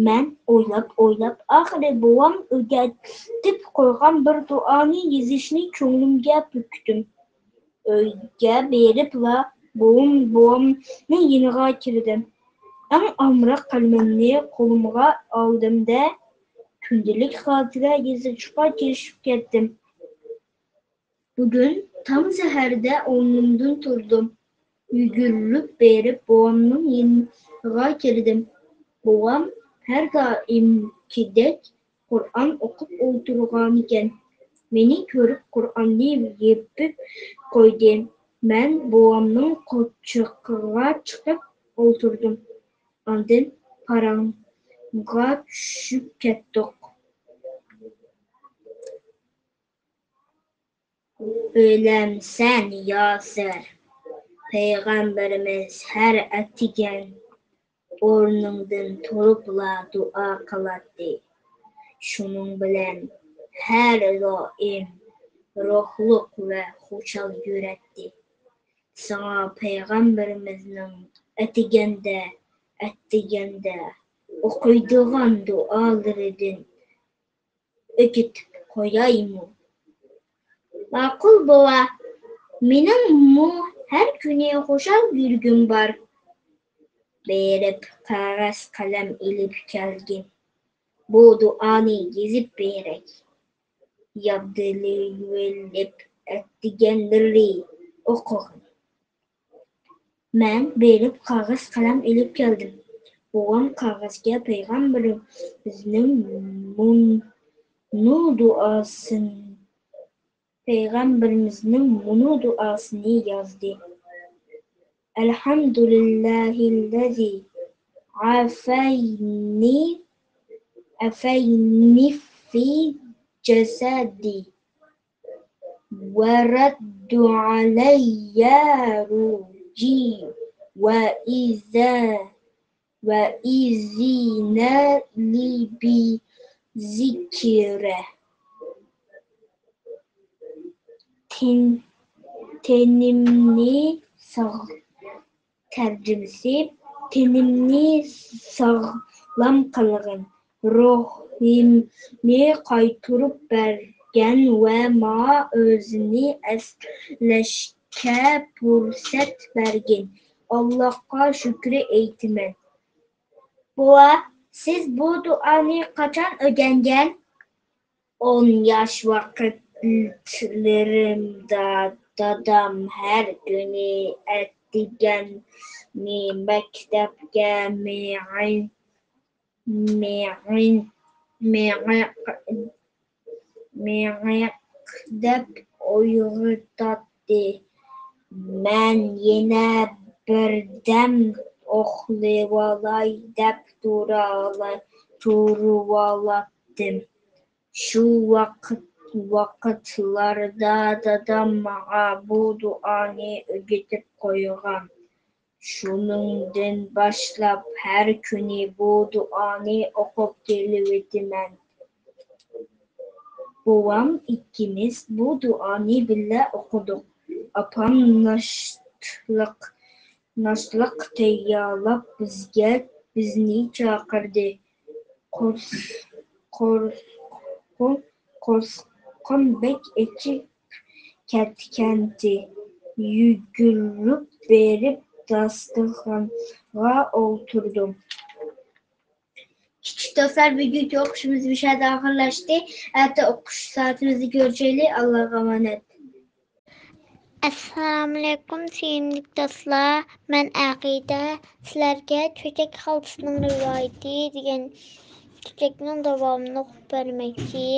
مەن ئويلاپ، ئويلاپ، ئاخىرى بوۋام ئۆگىتىپ قويغان بىر دۇئانى يېزىشنى كۆڭلۈمگە پۈكتۈم. ئۆيگە بېرىپلا بوۋام، بوۋامنىڭ يېنىغا كىردىم. ئەڭ ئامراق قەلىمىمنى قولۇمغا ئالدىم-دە، كۈندىلىك خاتىرە يېزىشقا كىرىشىپ كەتتىم. بۈگۈن تاڭ سەھەردە ئورنۇمدىن تۇردۇم. يۈگۈرۈپ بېرىپ بوۋامنىڭ يېنىغا كىردىم. بوۋام ھەر دائىمكىدەك قۇرئان ئوقۇپ ئولتۇرغانىكەن. مېنى كۆرۈپ قۇرئاننى يېپىپ قويدى. مەن بوۋامنىڭ قورچىقىغا چىقىپ ئولتۇردۇم. ئاندىن پاراڭغا چۈشۈپ كەتتۇق. «ئۆلەمسەن، ياسىر؟» پەيغەمبىرىمىز ھەر ئەتىگەن ئورنۇڭدىن تۇرۇپلا دۇئا قىلاتتى. شۇنىڭ بىلەن ھەر دائىم روھلۇق ۋە خۇشال يۈرەتتى. ساڭا پەيغەمبىرىمىزنىڭ ئەتىگەندە، ئەتىگەندە ئوقۇيدىغان دۇئالىرىدىن ئۆگىتىپ قويايمۇ؟ ماقۇل بوۋا، مېنىڭمۇ ھەر كۈنى خۇشال يۈرگۈم بار. بېرىپ قەغەز قەلەم ئېلىپ كەلگىن. بۇ دۇئانى يېزىپ بېرەي. يادلىۋېلىپ ئەتىگەنلىرى ئوقۇغىن. مەن بېرىپ قەغەز قەلەم ئېلىپ كەلدىم. بوۋام قەغەزگە پەيغەمبىرىمىزنىڭ مۇنۇ دۇئاسىنى، پەيغەمبىرىمىزنىڭ مۇنۇ دۇئاسىنى يازدى. الحمد لله الذي عافاني، عافاني في جسدي، ورد علي روحي، وإذا، وأذن لي بذكره. تېن-، تېنىمنى ساغ-، تەرجىمىسى، تېنىمنى ساغلام قىلغىن، روھىمنى قايتۇرۇپ بەرگىن ۋە ماڭا ئۆزۈڭنى ئەسلەشكە پۇرسەت بەرگىن. ئاللاھقا شۈكرى ئېيتىمەن. بوۋا، سىز بۇ دۇئانى قاچان ئۆگەنگەن؟ ئون ياش ۋاقىتلىرىمدا دادام ھەر كۈنى ئەتىگەننى مەكتەپكە مېڭىڭ، مېڭىڭ، مېڭىڭ، مېڭىڭ دەپ ئويغىتاتتى. مەن يەنە بىردەم ئۇخلىۋالاي دەپ تۇرالا-، تۇرۇۋالاتتىم. شۇ ۋاقىت، ۋاقىتلاردا دادام ماڭا بۇ دۇئانى ئۆگىتىپ قويغان. شۇنىڭدىن باشلاپ ھەر كۈنى بۇ دۇئانى ئوقۇپ كېلىۋېتىمەن. بوۋام ئىككىمىز بۇ دۇئانى بىللە ئوقۇدۇق. ئاپام ناشتلىق، ناشتلىق تەييارلاپ بىزگە، بىزنى چاقىردى. قورس-، قورسىقىم، قورسىقىم بەك ئېچىپ كەتكەنتى. يۈگۈرۈپ بېرىپ داستىخانغا ئولتۇردۇم. كىچىك دوستلار، بۈگۈنكى ئوقۇشىمىز مۇشۇ يەردە ئاخىرلاشتى. ئەتە ئوقۇش سائىتىمىزدە كۆرۈشەيلى. ئاللاغا ئامانەت. ئەسسالامۇئەلەيكۇم، سۆيۈملۈك دوستلار. مەن ئەقىدە سىلەرگە چۆچەك خالتىسىنىڭ رىۋايىتى دېگەن چۆچەكنىڭ داۋامىنى ئوقۇپ بەرمەكچى.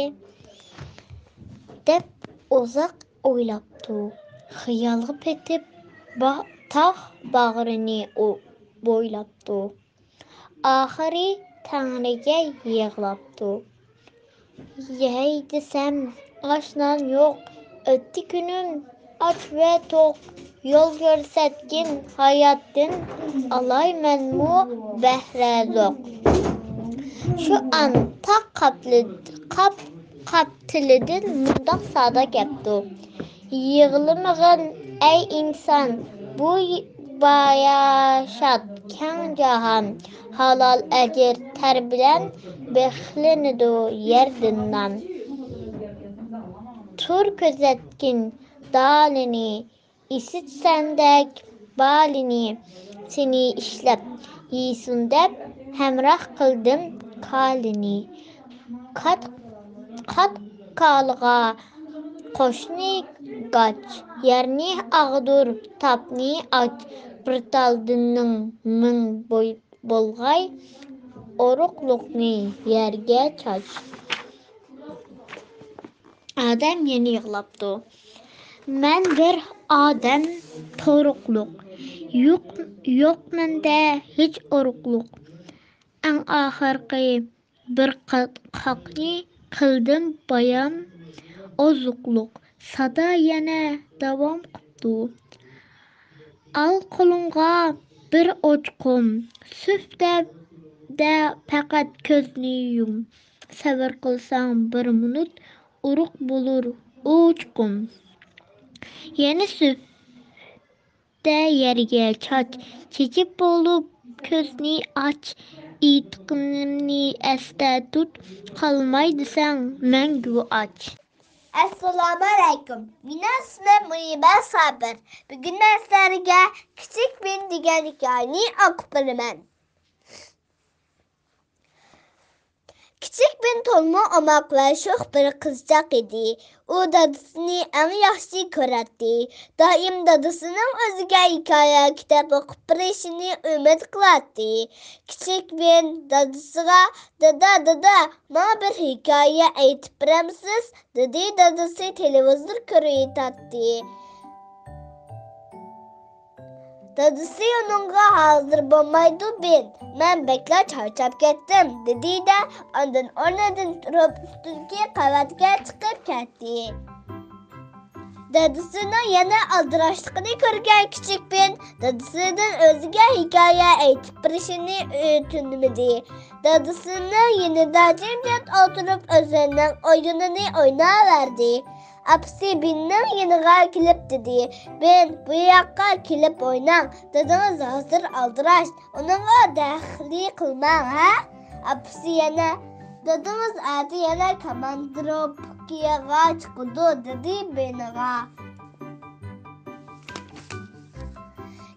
دەپ ئۇزاق ئويلاپتۇ. خىيالغا پېتىپ، با-، تاغ باغرىنى ئو-، بويلاپتۇ. ئاخىرى تەڭرىگە يىغلاپتۇ. يەي دېسەم، ئاش-نان يوق. ئۆتتى كۈنۈم ئاچ ۋە توق. يول كۆرسەتكىن ھاياتتىن، ئالايمەنمۇ بەھرە زوق. شۇ ئان تاغ قاپلىد-، قاپ-، قاپتىلىدىن مۇنداق سادا كەپتۇ. يىغلىمىغىن، ئەي ئىنسان، بۇ باياشات كەڭ جاھان، ھالال ئەجىر تەر بىلەن بېقىلىنىدۇ يەردىن نان. تۇر كۆزەتكىن دالىنى، ئىسىت سەندەك بالىنى، سېنى ئىشلەپ يېسۇن دەپ ھەمراھ قىلدىم كالىنى. قات-، قات كالىغا قوشنى گاچ، يەرنى ئاغدۇر، تاپنى ئاچ، بىر تال دىننىڭ مىڭ بوي-، بولغاي، ئورۇقلۇقنى يەرگە چاچ. ئادەم يەنە يىغلاپتۇ. مەن بىر ئادەم تورۇقلۇق. يوق، يوق مەندە ھېچ ئورۇقلۇق. ئەڭ ئاخىرقى بىر قات-، قاقنى قىلدىم بايام ئوزۇقلۇق. سادا يەنە داۋام قىپتۇ. ئال قولۇڭغا بىر ئوچقۇم، سۈفتە دە پەقەت كۆزنى يۇم. سەۋر قىلساڭ بىر مىنۇت، ئورۇق بولۇر ئوچقۇم. يەنە سۈفتە يەرگە چاچ، چېچىپ بولۇپ كۆزنى ئاچ. ئېيتقىنىمنى ئەستە تۇت، قالماي دېسەڭ مەڭگۈ ئاچ. ئەسسالامۇئەلەيكۇم. مېنىڭ ئىسمىم مۇنىبە سابىر. بۈگۈن مەن سىلەرگە كىچىك بىن دېگەن ھېكايىنى ئوقۇپ بېرىمەن. كىچىك بىن تولىمۇ ئوماق ۋە شوخ بىر قىزچاق ئىدى. ئۇ دادىسىنى ئەڭ ياخشى كۆرەتتى. دائىم دادىسىنىڭ ئۆزىگە ھېكايە كىتاب ئوقۇپ بېرىشىنى ئۈمىد قىلاتتى. كىچىك بىن دادىسىغا، «دادا، دادا، ماڭا بىر ھېكايە ئېيتىپ بېرەمسىز؟» دېدى. دادىسى تېلېۋىزور كۆرۈۋېتەتتى. دادىسى ئۇنىڭغا، «ھازىر بولمايدۇ، بىن. مەن بەكلا چارچاپ كەتتىم» دېدى-دە، ئاندىن ئورنىدىن تۇرۇپ ئۈستۈنكى قەۋەتكە چىقىپ كەتتى. دادىسىنىڭ يەنە ئالدىراشلىقىنى كۆرگەن كىچىك بىن دادىسىدىن ئۆزىگە ھېكايە ئېيتىپ بېرىشىنى ئۆتۈنمىدى. دادىسىنىڭ يېنىدا جىمجىت ئولتۇرۇپ ئۆزىنىڭ ئويۇنىنى ئويناۋەردى. ئاپىسى بىننىڭ يېنىغا كېلىپ دېدى، «بىن، بۇ ياققا كېلىپ ئويناڭ. دادىڭىز ھازىر ئالدىراش. ئۇنىڭغا دەخلى قىلماڭ، ھە؟» ئاپىسى يەنە، «دادىڭىز ئەتە يەنە كاماندىروپكىغا چىقىدۇ» دېدى بىنغا.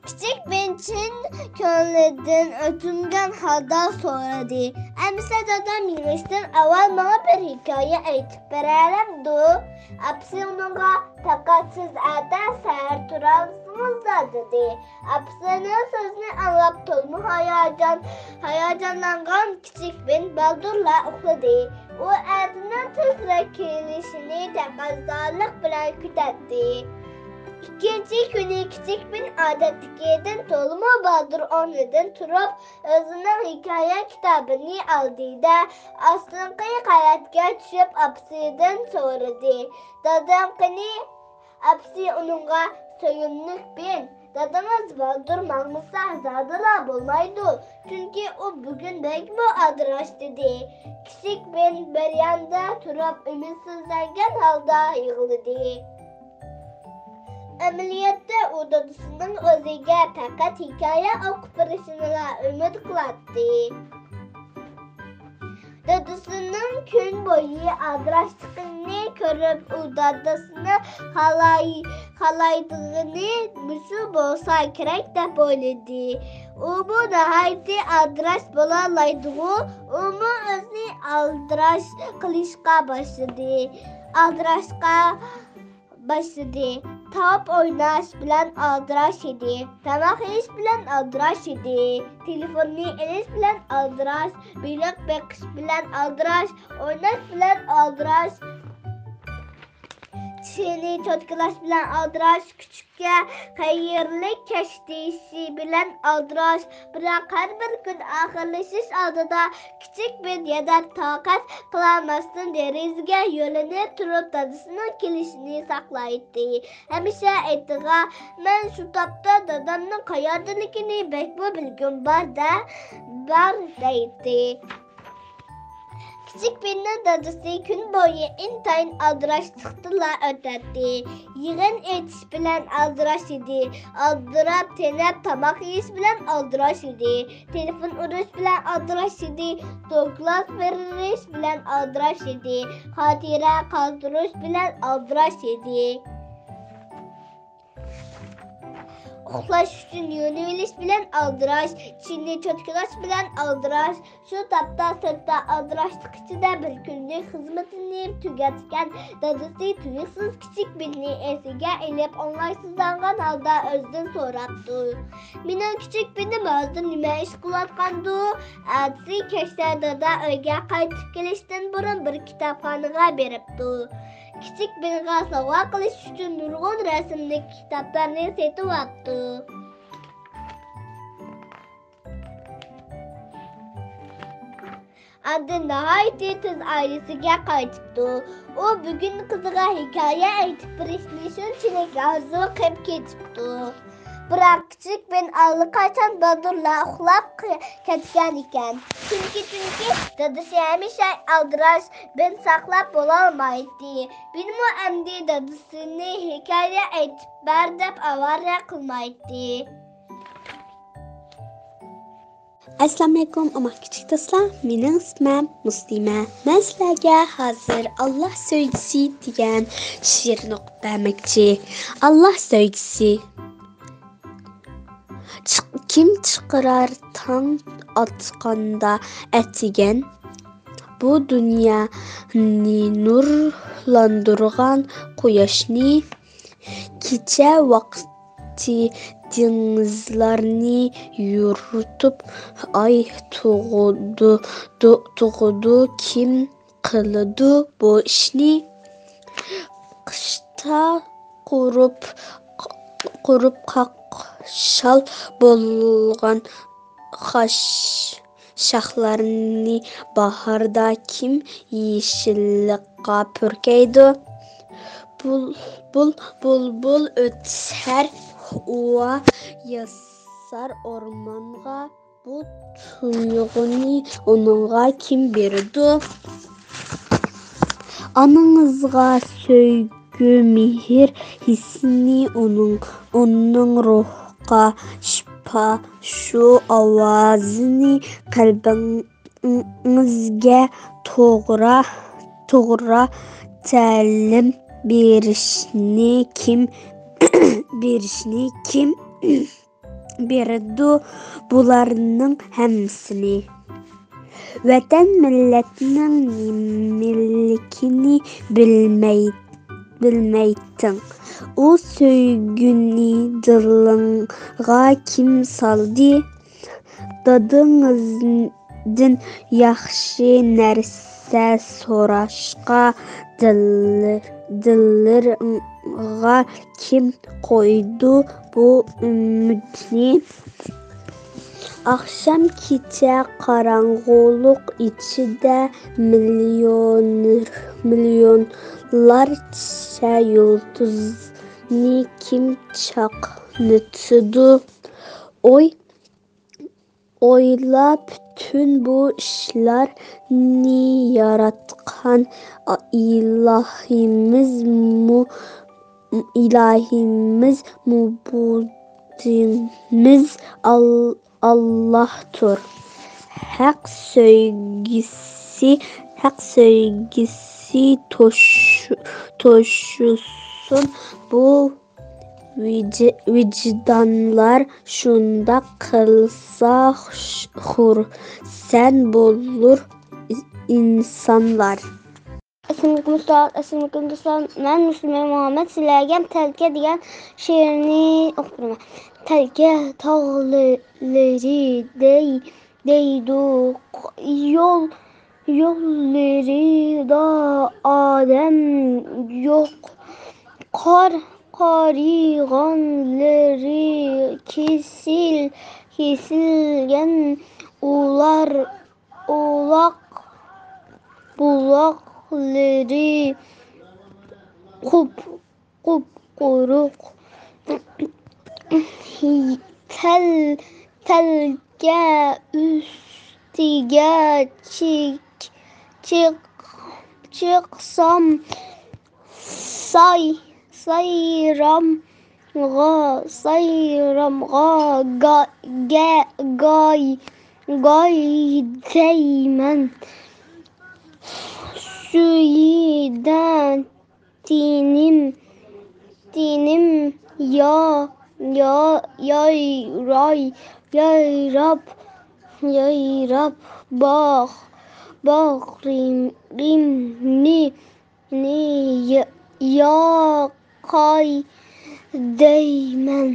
كىچىك بىن چىن كۆڭلىدىن ئۆتۈنگەن ھالدا سورىدى، «ئەمىسە دادام يېڭىشتىن ئاۋۋال ماڭا بىر ھېكايە ئېيتىپ بېرەلەمدۇ؟» ئاپىسى ئۇنىڭغا، «پەقەت سىز ئەتە سەھەر تۇرالىسىڭىزلا» دېدى. ئاپىسىنىڭ سۆزىنى ئاڭلاپ تولىمۇ ھاياجان، ھاياجانلانغان كىچىك بىن بالدۇرلا ئۇخلىدى. ئۇ ئەتىنىڭ تېزرەك كېلىشىنى تەقەززالىق بىلەن كۈتەتتى. ئىككىنچى كۈنى كىچىك بىن ئادەتتىكىدىن تولىمۇ بالدۇر ئورنىدىن تۇرۇپ، ئۆزىنىڭ ھېكايە كىتابىنى ئالدى-دە، ئاستىنقى قەۋەتكە چۈشۈپ ئاپىسىدىن سورىدى، «دادام قېنى؟» ئاپىسى ئۇنىڭغا، «سۆيۈملۈك بىن، دادىڭىز بالدۇر ماڭمىسا زادىلا بولمايدۇ، چۈنكى ئۇ بۈگۈن بەكمۇ ئالدىراش» دېدى. كىچىك بىن بىر ياندا تۇرۇپ ئۈمىدسىزلەنگەن ھالدا يىغلىدى. ئەمەلىيەتتە ئۇ دادىسىنىڭ ئۆزىگە پەقەت ھېكايە ئوقۇپ بېرىشىنىلا ئۈمىد قىلاتتى. دادىسىنىڭ كۈن بويى ئالدىراشلىقىنى كۆرۈپ، ئۇ دادىسىنىڭ خالاي-، خالايدىغىنى مۇشۇ بولسا كېرەك دەپ ئويلىدى. ئۇمۇ ناھايىتى ئالدىراش بولالايدىغۇ، ئۇمۇ ئۆزىنى ئالدىراش قىلىشقا باشلىدى. ئالدىراشقا باشلىدى. توپ ئويناش بىلەن ئالدىراش ئىدى. تاماق يېيىش بىلەن ئالدىراش ئىدى. تېلېفوننى ئېلىش بىلەن ئالدىراش، بېلىق بېقىش بىلەن ئالدىراش، ئويناش بىلەن ئالدىراش، چىشىنى چوتكىلاش بىلەن ئالدىراش، كۈچۈككە خەيرلىك كەچ دېيىشى بىلەن ئالدىراش. بىراق ھەر بىر كۈن ئاخىرلىشىش ئالدىدا كىچىك بىن يەنە تاقەت قىلالماستىن دېرىزىگە يۆلىنىپ تۇرۇپ دادىسىنىڭ كېلىشىنى ساقلايتتى. ھەمىشە ئېيتىدىغان، «مەن شۇ تاپتا دادامنىڭ قەيەردىلىكىنى بەكمۇ بىلگۈم بار-دە، بار» دەيتتى. كىچىك بىننىڭ دادىسى كۈن بويى ئىنتايىن ئالدىراشلىقتىنلا ئۆتەتتى. يىغىن ئېيتىش بىلەن ئالدىراش ئىدى. ئالدىراپ تېنەپ تاماق يېيىش بىلەن ئالدىراش ئىدى. تېلېفون ئۇرۇش بىلەن ئالدىراش ئىدى. دوكلات بېرىش بىلەن ئالدىراش ئىدى. خاتىرە قالدۇرۇش بىلەن ئالدىراش ئىدى. ئۇخلاش ئۈچۈن يۆنىۋېلىش بىلەن ئالدىراش، چىشىنى چوتكىلاش بىلەن ئالدىراش. شۇ تاپتا سىرتتا ئالدىراشلىق ئىچىدە بىر كۈنلۈك خىزمىتىنى تۈگەتكەن دادىسى تۇيۇقسىز كىچىك بىننى ئېسىگە ئېلىپ، ئوڭايسىزلانغان ھالدا ئۆزىدىن سوراپتۇ، «مېنىڭ كىچىك بىنىم ھازىر نېمە ئىش قىلىۋاتقاندۇ؟» ئەتىسى كەچتە دادا ئۆيگە قايتىپ كېلىشتىن بۇرۇن بىر كىتابخانىغا بېرىپتۇ. كىچىك بىنغا سوۋغا قىلىش ئۈچۈن نۇرغۇن رەسىملىك كىتابلارنى سېتىۋاپتۇ. ئاندىن ناھايىتى تېز ئائىلىسىگە قايتىپتۇ. ئۇ بۈگۈن قىزىغا ھېكايە ئېيتىپ بېرىشنى شۇنچىلىك ئارزۇ قىلىپ كېتىپتۇ. بىراق كىچىك بىن ئاللىقاچان بالدۇرلا ئۇخلاپ ق-، كەتكەن ئىكەن. چۈنكى، چۈنكى دادىسى ھەمىشە ئالدىراش بىن ساقلاپ بولالمايتتى. بىنمۇ ئەمدى دادىسىنى ھېكايە ئېيتىپ بەر دەپ ئاۋارە قىلمايتتى. ئەسسالامۇئەلەيكۇم، ئوماق كىچىك دوستلار. مېنىڭ ئىسمىم مۇسلىمە. مەن سىلەرگە ھازىر «ئاللا سۆيگۈسى» دېگەن شېئىرنى ئوقۇپ بەرمەكچى. ئاللا سۆيگۈسى. چىق-، كىم چىقىرار تاڭ ئاتقاندا ئەتىگەن؟ بۇ دۇنيانى نۇرلاندۇرغان قۇياشنى، كېچە ۋاقتى دېڭىزلارنى يورۇتۇپ، ئاي تۇغىدۇ، دۇ-، تۇغىدۇ. كىم قىلىدۇ بۇ ئىشنى؟ قىشتا قۇرۇپ، قۇرۇپ قاقشال بولغان خاش-، شاخلارنى باھاردا كىم يېشىللىققا پۈركەيدۇ؟ بۇلبۇل، بۇلبۇل ئۆتسەر، ئۇۋا ياسار ئورمانغا، بۇ تۇيغۇنى ئۇنىڭغا كىم بېرىدۇ؟ ئانىڭىزغا سۆيگۈ، مېھىر ھېسسىنى، ئۇنىڭ، ئۇنىڭ روھقا شىپا، شۇ ئاۋازىنى قەلبىڭىزگە توغرا، توغرا تەلىم بېرىشنى كىم، بېرىشنى كىم بېرىدۇ بۇلارنىڭ ھەممىسىنى؟ ۋەتەن مىللەتنىڭ نېمىلىكىنى بىلمەي-، بىلمەيتتىڭ. ئۇ سۆيگۈنى دىلىڭغا كىم سالدى؟ دادىڭىزدىن ياخشى نەرسە سوراشقا دىل-، دىللىرىڭغا كىم قويدى بۇ ئۈمىدنى؟ ئاخشام كېچە قاراڭغۇلۇق ئىچىدە مىليون-، مىليونلارچە يۇلتۇزنى كىم چاقنىتىدۇ؟ ئوي-، ئويلا، پۈتۈن بۇ ئىشلارنى ياراتقان ئىلاھىمىزمۇ، ئىلاھىمىز، مەبۇدىمىز ئال-، ئاللاھتۇر. ھەق سۆيگۈسى، ھەق سۆيگۈسى توش-، توشۇسۇن بۇ ۋىج-، ۋىجدانلار. شۇنداق قىلسا خۇش-، خۇرسەن بولۇر ئىنسانلار. ئەسسالامۇئەلەيكۇم ئۇستاز، ئەسسالامۇئەلەيكۇم دوستلار. مەن مۇسلىمە مۇھەممەد سىلەرگە تەلكە دېگەن شېئىرنى ئوقۇپ بېرىمەن. تەلكە تاغلىرى دەي-، دەيدۇ، يول، يوللىرىدا ئادەم يوق. قار، قارىغانلىرى كېسىل، كېسىلگەن ئۇلار. ئولاق بۇلاقلىرى قۇپ-، قۇپقۇرۇق. تەل-، تەلكە ئۈستىگە چىق-، چىق-، چىقسام، ساي-، سايرامغا، سايرامغا گا-، گە-، گاي-، گاي دەيمەن. سۈيىدە تېنىم، تېنىم يا-، يا-، يايراي، يايراپ، يايراپ باغ-، باغرىمنى نى يا-، ياقاي دەيمەن.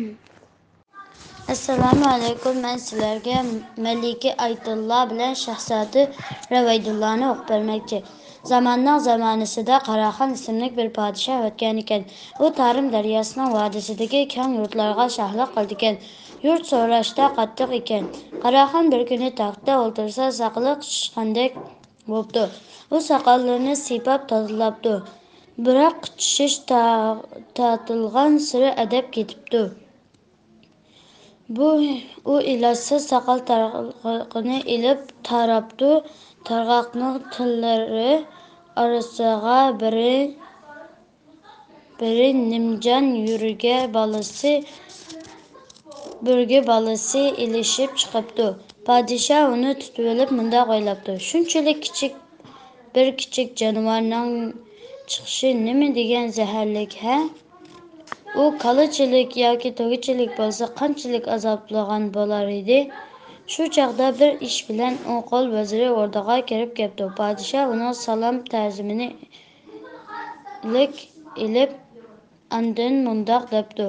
ئەسسالامۇ ئەلەيكۇم، مەن سىلەرگە مەلىكە ئايتۇللا بىلەن شاھزادە رەۋەيدۇللانى ئوقۇپ بەرمەكچى. زاماننىڭ زامانىسىدا قاراخان ئىسىملىك بىر پادىشاھ ئۆتكەنىكەن. ئۇ تارىم دەرياسىنىڭ ۋادىسىدىكى كەڭ يۇرتلارغا شاھلىق قىلىدىكەن. يۇرت سوراشتا قاتتىق ئىكەن. قاراخان بىر كۈنى تەختتە ئولتۇرسا، ساقىلى قىچىشقاندەك بوپتۇ. ئۇ ساقاللىرىنى سىيپاپ تازىلاپتۇ. بىراق قىچىشىش تا-، تارتىلغانسېرى ئەدەپ كېتىپتۇ. بۇ، ئۇ ئىلاجسىز ساقال تارغىقىنى ئېلىپ تاراپتۇ. تارغاقنىڭ تېللىرى ئارىسىغا بىرى، بىرى نىمجان يۈرگە بالىسى، بۈرگە بالىسى ئىلىشىپ چىقىپتۇ. پادىشاھ ئۇنى تۇتۇۋېلىپ مۇنداق ئويلاپتۇ: شۇنچىلىك كىچىك، بىر كىچىك جانىۋارنىڭ چىقىشى نېمە دېگەن زەھەرلىك، ھە؟ ئۇ كالىچىلىك ياكى تۆگىچىلىك بولسا قانچىلىك ئازابلىغان بولار ئىدى؟ شۇ چاغدا بىر ئىش بىلەن ئوڭ قول ۋەزىرى ئوردىغا كىرىپ كەپتۇ. پادىشاھ ئۇنىڭ سالام تەزىمىنى ئىلىك ئېلىپ، ئاندىن مۇنداق دەپتۇ: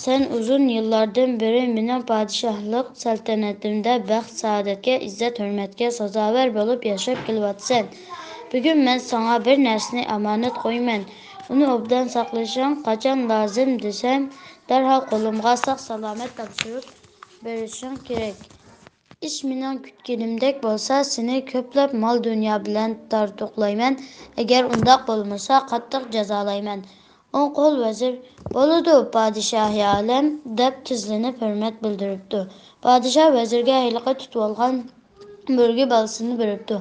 سەن ئۇزۇن يىللاردىن بېرى مېنىڭ پادىشاھلىق سەلتەنىتىمدە بەخت-سائادەتكە، ئىززەت-ھۆرمەتكە سازاۋەر بولۇپ ياشاپ كېلىۋاتىسەن. بۈگۈن مەن ساڭا بىر نەرسىنى ئامانەت قويىمەن. ئۇنى ئوبدان ساقلىشىڭ، قاچان لازىم دېسەم، دەرھال قولۇمغا ساق-سالامەت تاپشۇرۇپ بېرىشىڭ كېرەك. ئىش مېنىڭ كۈتكىنىمدەك بولسا، سېنى كۆپلەپ مال-دۇنيا بىلەن تارتۇقلايمەن، ئەگەر ئۇنداق بولمىسا، قاتتىق جازالايمەن. ئوڭ قول ۋەزىر: بولىدۇ، پادىشاھى ئالەم، دەپ تىزلىنىپ ھۆرمەت بىلدۈرۈپتۇ. پادىشاھ ۋەزىرگە ھېلىقى تۇتۇۋالغان بۆرگە بالىسىنى بېرىپتۇ.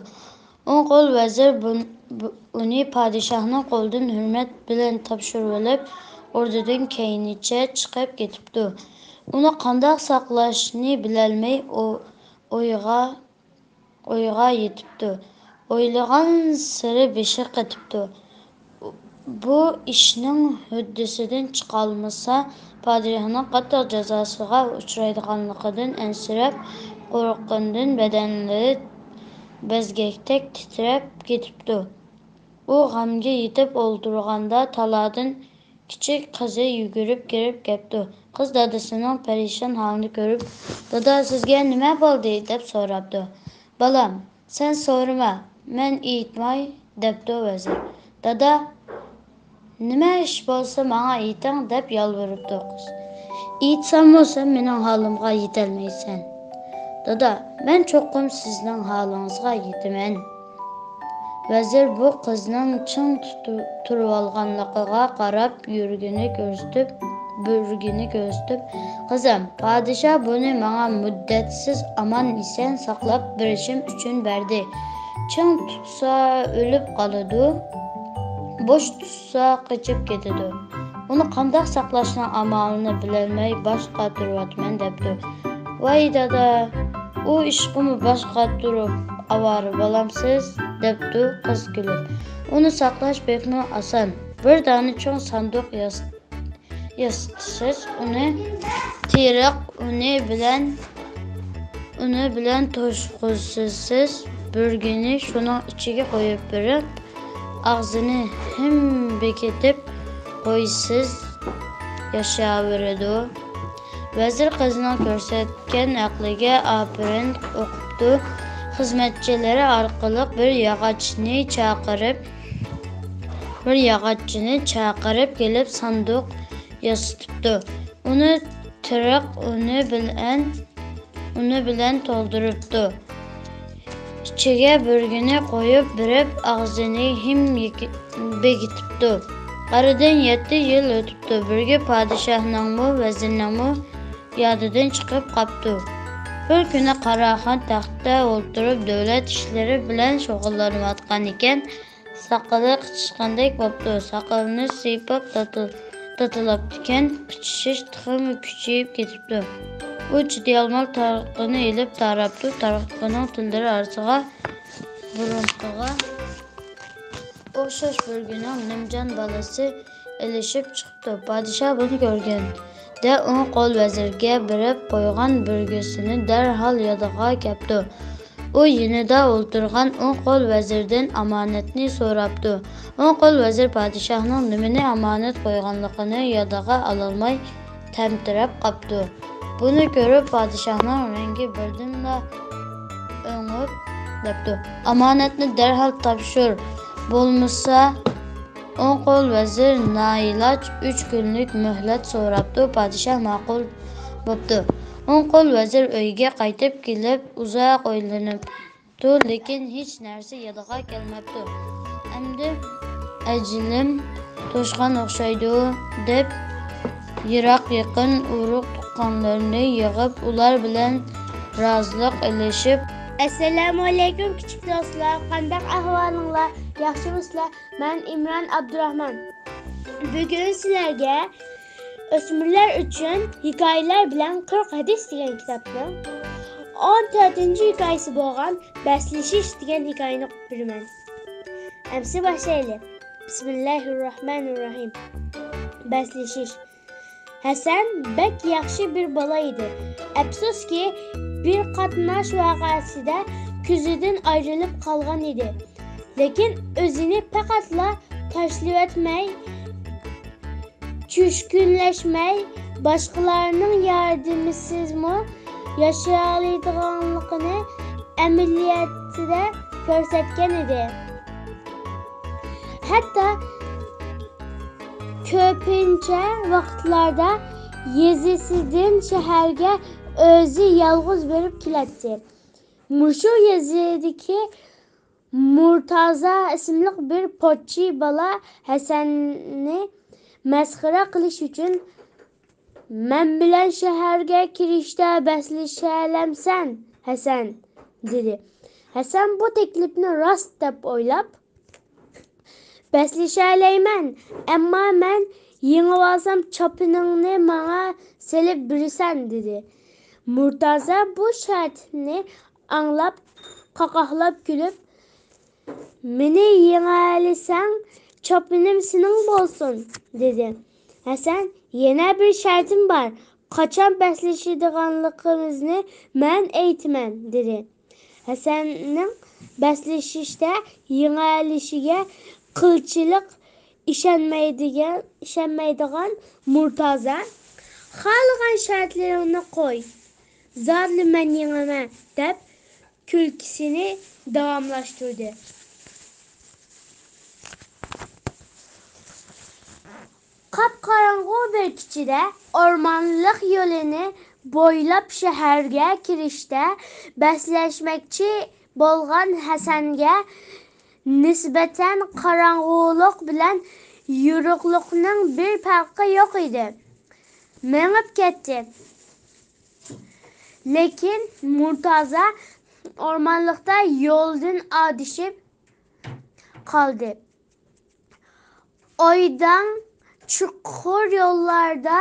ئوڭ قول ۋەزىر بۇ-، بۇ-، ئۇنى پادىشاھنىڭ قولىدىن ھۆرمەت بىلەن تاپشۇرۇۋېلىپ، ئوردىدىن كەينىچە چىقىپ كېتىپتۇ. ئۇنى قانداق ساقلاشنى بىلەلمەي ئو-، ئويغا، ئويغا يېتىپتۇ. ئويلىغانسېرى بېشى قېتىپتۇ. بۇ ئىشنىڭ ھۆددىسىدىن چىقالمىسا، پادىشاھنىڭ قاتتىق جازاسىغا ئۇچرايدىغانلىقىدىن ئەنسىرەپ، قورققىنىدىن بەدەنلىرى بەزگەكتەك تىترەپ كېتىپتۇ. ئۇ غەمگە يېتىپ ئولتۇرغاندا، تالادىن كىچىك قىزى يۈگۈرۈپ كىرىپ كەپتۇ. قىز دادىسىنىڭ پەرىشان ھالىنى كۆرۈپ، دادا، سىزگە نېمە بولدى؟ دەپ سوراپتۇ. بالام، سەن سورىما، مەن ئېيتماي، دەپتۇ ۋەزىر. دادا، نېمە ئىش بولسا ماڭا ئېيتىڭ، دەپ يالۋۇرۇپتۇ قىز. ئېيتساممۇ سەن مېنىڭ ھالىمغا يېتەلمەيسەن. دادا، مەن چوقۇم سىزنىڭ ھالىڭىزغا يېتىمەن. ۋەزىر بۇ قىزنىڭ چىڭ تۇتۇ-، تۇرۇۋالغانلىقىغا قاراپ يۈرىكىنى كۆرسىتىپ، بۆرىنى كۆرسىتىپ، قىزىم، پادىشاھ بۇنى ماڭا مۇددەتسىز ئامان-ئېسەن ساقلاپ بېرىشىم ئۈچۈن بەردى. چىڭ تۇتسا ئۆلۈپ قالىدۇ، بوش تۇتسا قېچىپ كېتىدۇ. ئۇنى قانداق ساقلاشنىڭ ئامالىنى بىلەلمەي باش قاتۇرۇۋاتىمەن، دەپتۇ. ۋاي دادا، ئۇ ئىشقىمۇ باش قاتۇرۇپ ئاۋارە بولامسىز؟ دەپتۇ قىز كۈلۈپ. ئۇنى ساقلاش بەكمۇ ئاسان. بىر دانە چوڭ ساندۇق ياس-، ياسىتىسىز، ئۇنى تېرىق ئۇنى بىلەن، ئۇنى بىلەن توشقۇزىسىز، بۆرىنى شۇنىڭ ئىچىگە قويۇپ بېرىپ، ئاغزىنى ھىم بېكىتىپ قويىسىز، ياشاۋېرىدۇ. ۋەزىر قىزنىڭ كۆرسەتكەن ئەقلىگە ئاپىرىن ئوقۇپتۇ. خىزمەتچىلىرى ئارقىلىق بىر ياغاچنى چاقىرىپ، بىر ياغاچچىنى چاقىرىپ كېلىپ، ساندۇق ياسىتىپتۇ. ئۇنى تېرىق ئۇنى بىلەن، ئۇنى بىلەن تولدۇرۇپتۇ. ئىچىگە بۆرىنى قويۇپ بېرىپ، ئاغزىنى ھىم يېكى-، بېكىتىپتۇ. ئارىدىن يەتتە يىل ئۆتۈپتۇ. بۆرە پادىشاھنىڭمۇ، ۋەزىرنىڭمۇ يادىدىن چىقىپ قاپتۇ. بىر كۈنى قاراخان تەختتە ئولتۇرۇپ، دۆلەت ئىشلىرى بىلەن شۇغۇللىنىۋاتقان ئىكەن. ساقىلى قىچىشقاندەك بوپتۇ. ساقىلىنى سىيپاپ تاتىل-، تاتىلاپتىكەن، قىچىشىش تېخىمۇ كۈچىيىپ كېتىپتۇ. ئۇ چىدىيالماي تارىقىنى ئېلىپ تاراپتۇ. تارىقىنىڭ تېلىلىرى ئارىسىغا بۇرۇنقىغا ئوخشاش بۆرىنىڭ نىمجان بالىسى ئېلىشىپ چىقىپتۇ. پادىشاھ بۇنى كۆرگەندە ئوڭ قول ۋەزىرگە بېرىپ قويغان بۆرىسىنى دەرھال يادىغا كەپتۇ. ئۇ يېنىدا ئولتۇرغان ئوڭ قول ۋەزىردىن ئامانەتنى سوراپتۇ. ئوڭ قول ۋەزىر پادىشاھنىڭ نېمىنى ئامانەت قويغانلىقىنى يادىغا ئالالماي تەمتىرەپ قاپتۇ. بۇنى كۆرۈپ پادىشاھنىڭ رەڭگى بىردىنلا ئۆڭۈپ دەپتۇ: ئامانەتنى دەرھال تاپشۇر، بولمىسا. ئوڭ قول ۋەزىر نائىلاج ئۈچ كۈنلۈك مۆھلەت سوراپتۇ. پادىشاھ ماقۇل بوپتۇ. ئوڭ قول ۋەزىر ئۆيىگە قايتىپ كېلىپ ئۇزاق ئويلىنىپتۇ، لېكىن ھېچ نەرسە يادىغا كەلمەپتۇ. ئەمدى ئەجىلىم توشقان ئوخشايدۇ، دەپ يىراق يېقىن ئۇرۇق تۇغقانلىرىنى يىغىپ، ئۇلار بىلەن رازىلىق ئېلىشىپ، ئەسسالامۇئەلەيكۇم كىچىك دوستلار، قانداق ئەھۋالىڭلار؟ ياخشىمۇسىلەر؟ مەن ئىمران ئابدۇراخمان. بۈگۈن سىلەرگە ئۆسمۈرلەر ئۈچۈن ھېكايىلەر بىلەن قىرىق ھەدىس دېگەن كىتابنىڭ ئون تۆتىنچى ھېكايىسى بولغان بەسلىشىش دېگەن ھېكايىنى ئوقۇپ بېرىمەن. ئەمسە باشلايلى. بىسمىللاھىررەھمانىررەھىم. بەسلىشىش. ھەسەن بەك ياخشى بىر بالا ئىدى. ئەپسۇسكى، بىر قاتناش ۋەقەسىدە كۆزىدىن ئايرىلىپ قالغان ئىدى. لېكىن ئۆزىنى پەقەتلا تاشلىۋەتمەي، چۈشكۈنلەشمەي، باشقىلارنىڭ ياردىمىسىزمۇ ياشىيالايدىغانلىقىنى ئەمەلىيەتتە كۆرسەتكەن ئىدى. ھەتتا كۆپىنچە ۋاقىتلاردا يېزىسىدىن شەھەرگە ئۆزى يالغۇز بېرىپ كېلەتتى. مۇشۇ يېزىدىكى مۇرتازا ئىسىملىك بىر پوچى بالا ھەسەننى مەسخىرە قىلىش ئۈچۈن، «مەن بىلەن شەھەرگە كىرىشتە بەسلىشەلەمسەن، ھەسەن؟» دېدى. ھەسەن بۇ تەكلىپنى راست دەپ ئويلاپ، «بەسلىشەلەيمەن، ئەمما مەن يېڭىۋالسام چاپىنىڭنى ماڭا سېلىپ بېرىسەن» دېدى. مۇرتازا بۇ شەرتنى ئاڭلاپ، قاقاقلاپ كۈلۈپ، «مېنى يېڭەلىسەڭ، چاپىنىم سېنىڭ بولسۇن» دېدى. ھەسەن، «يەنە بىر شەرتىم بار، قاچان بەسلىشىدىغانلىقىمىزنى مەن ئېيتىمەن» دېدى. ھەسەننىڭ بەسلىشىشتە يېڭەلىشىگە قىلچىلىك ئىشەنمەيدىغان، ئىشەنمەيدىغان مۇرتازا، «خالىغان شەرتلىرىڭنى قوي، زادىلا مەن يېڭىمەن» دەپ كۈلكىسىنى داۋاملاشتۇردى. قاپقاراڭغۇ بىر كېچىدە ئورمانلىق يولىنى بويلاپ شەھەرگە كىرىشتە بەسلەشمەكچى بولغان ھەسەنگە نىسبەتەن قاراڭغۇلۇق بىلەن يورۇقلۇقنىڭ بىر پەرقى يوق ئىدى. مېڭىپ كەتتى. لېكىن مۇرتازا ئورمانلىقتا يولدىن ئادىشىپ قالدى. ئويداڭ چۇقۇر يوللاردا،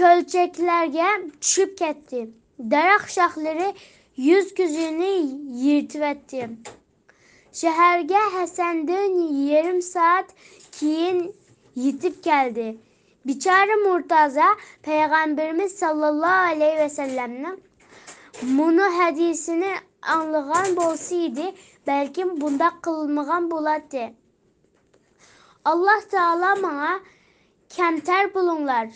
كۆلچەكلەرگە چۈشۈپ كەتتى. دەرەخ شاخلىرى يۈز-كۆزىنى يىرتىۋەتتى. شەھەرگە ھەسەندىن يېرىم سائەت كېيىن يېتىپ كەلدى. بىچارە مۇرتازا پەيغەمبىرىمىز ساللاللاھۇ ئەلەيھى ۋەسەللەمنىڭ مۇنۇ ھەدىسىنى ئاڭلىغان بولسىدى، بەلكىم بۇنداق قىلمىغان بولاتتى. «ئاللاھ تائالا ماڭا كەمتەر بولۇڭلار،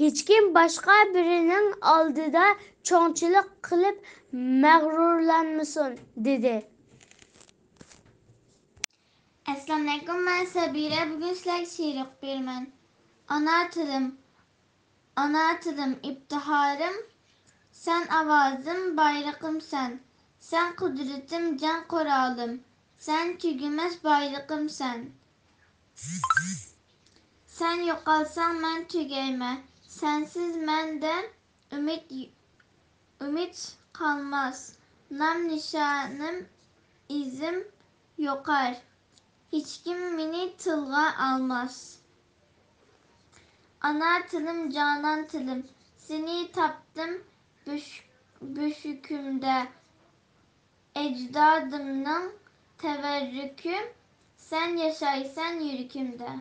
ھېچكىم باشقا بىرىنىڭ ئالدىدا چوڭچىلىق قىلىپ مەغرۇرلانمىسۇن» دېدى. ئەسسالامۇئەلەيكۇم، مەن سەبىرە. بۈگۈن سىلەرگە شېئىر ئوقۇپ بېرىمەن. ئانا تىلىم. ئانا تىلىم، ئىپتىخارىم، سەن ئاۋازىم، بايرىقىم سەن. سەن قۇدرىتىم، جەڭ قورالىم، سەن تۈگىمەس بايلىقىم سەن. سەن يوقالساڭ، مەن تۈگەيمەن، سەنسىز مەندە ئۈمىد، ئۈمىد قالماس. نام نىشانىم، ئىزىم يوقار، ھېچكىم مېنى تىلغا ئالماس. ئانا تىلىم، جانان تىلىم، سېنى تاپتىم بۆش-، بۆشۈكۈمدە. ئەجدادىمنىڭ تەۋەررۈكى، سەن ياشايسەن يۈرىكىمدە.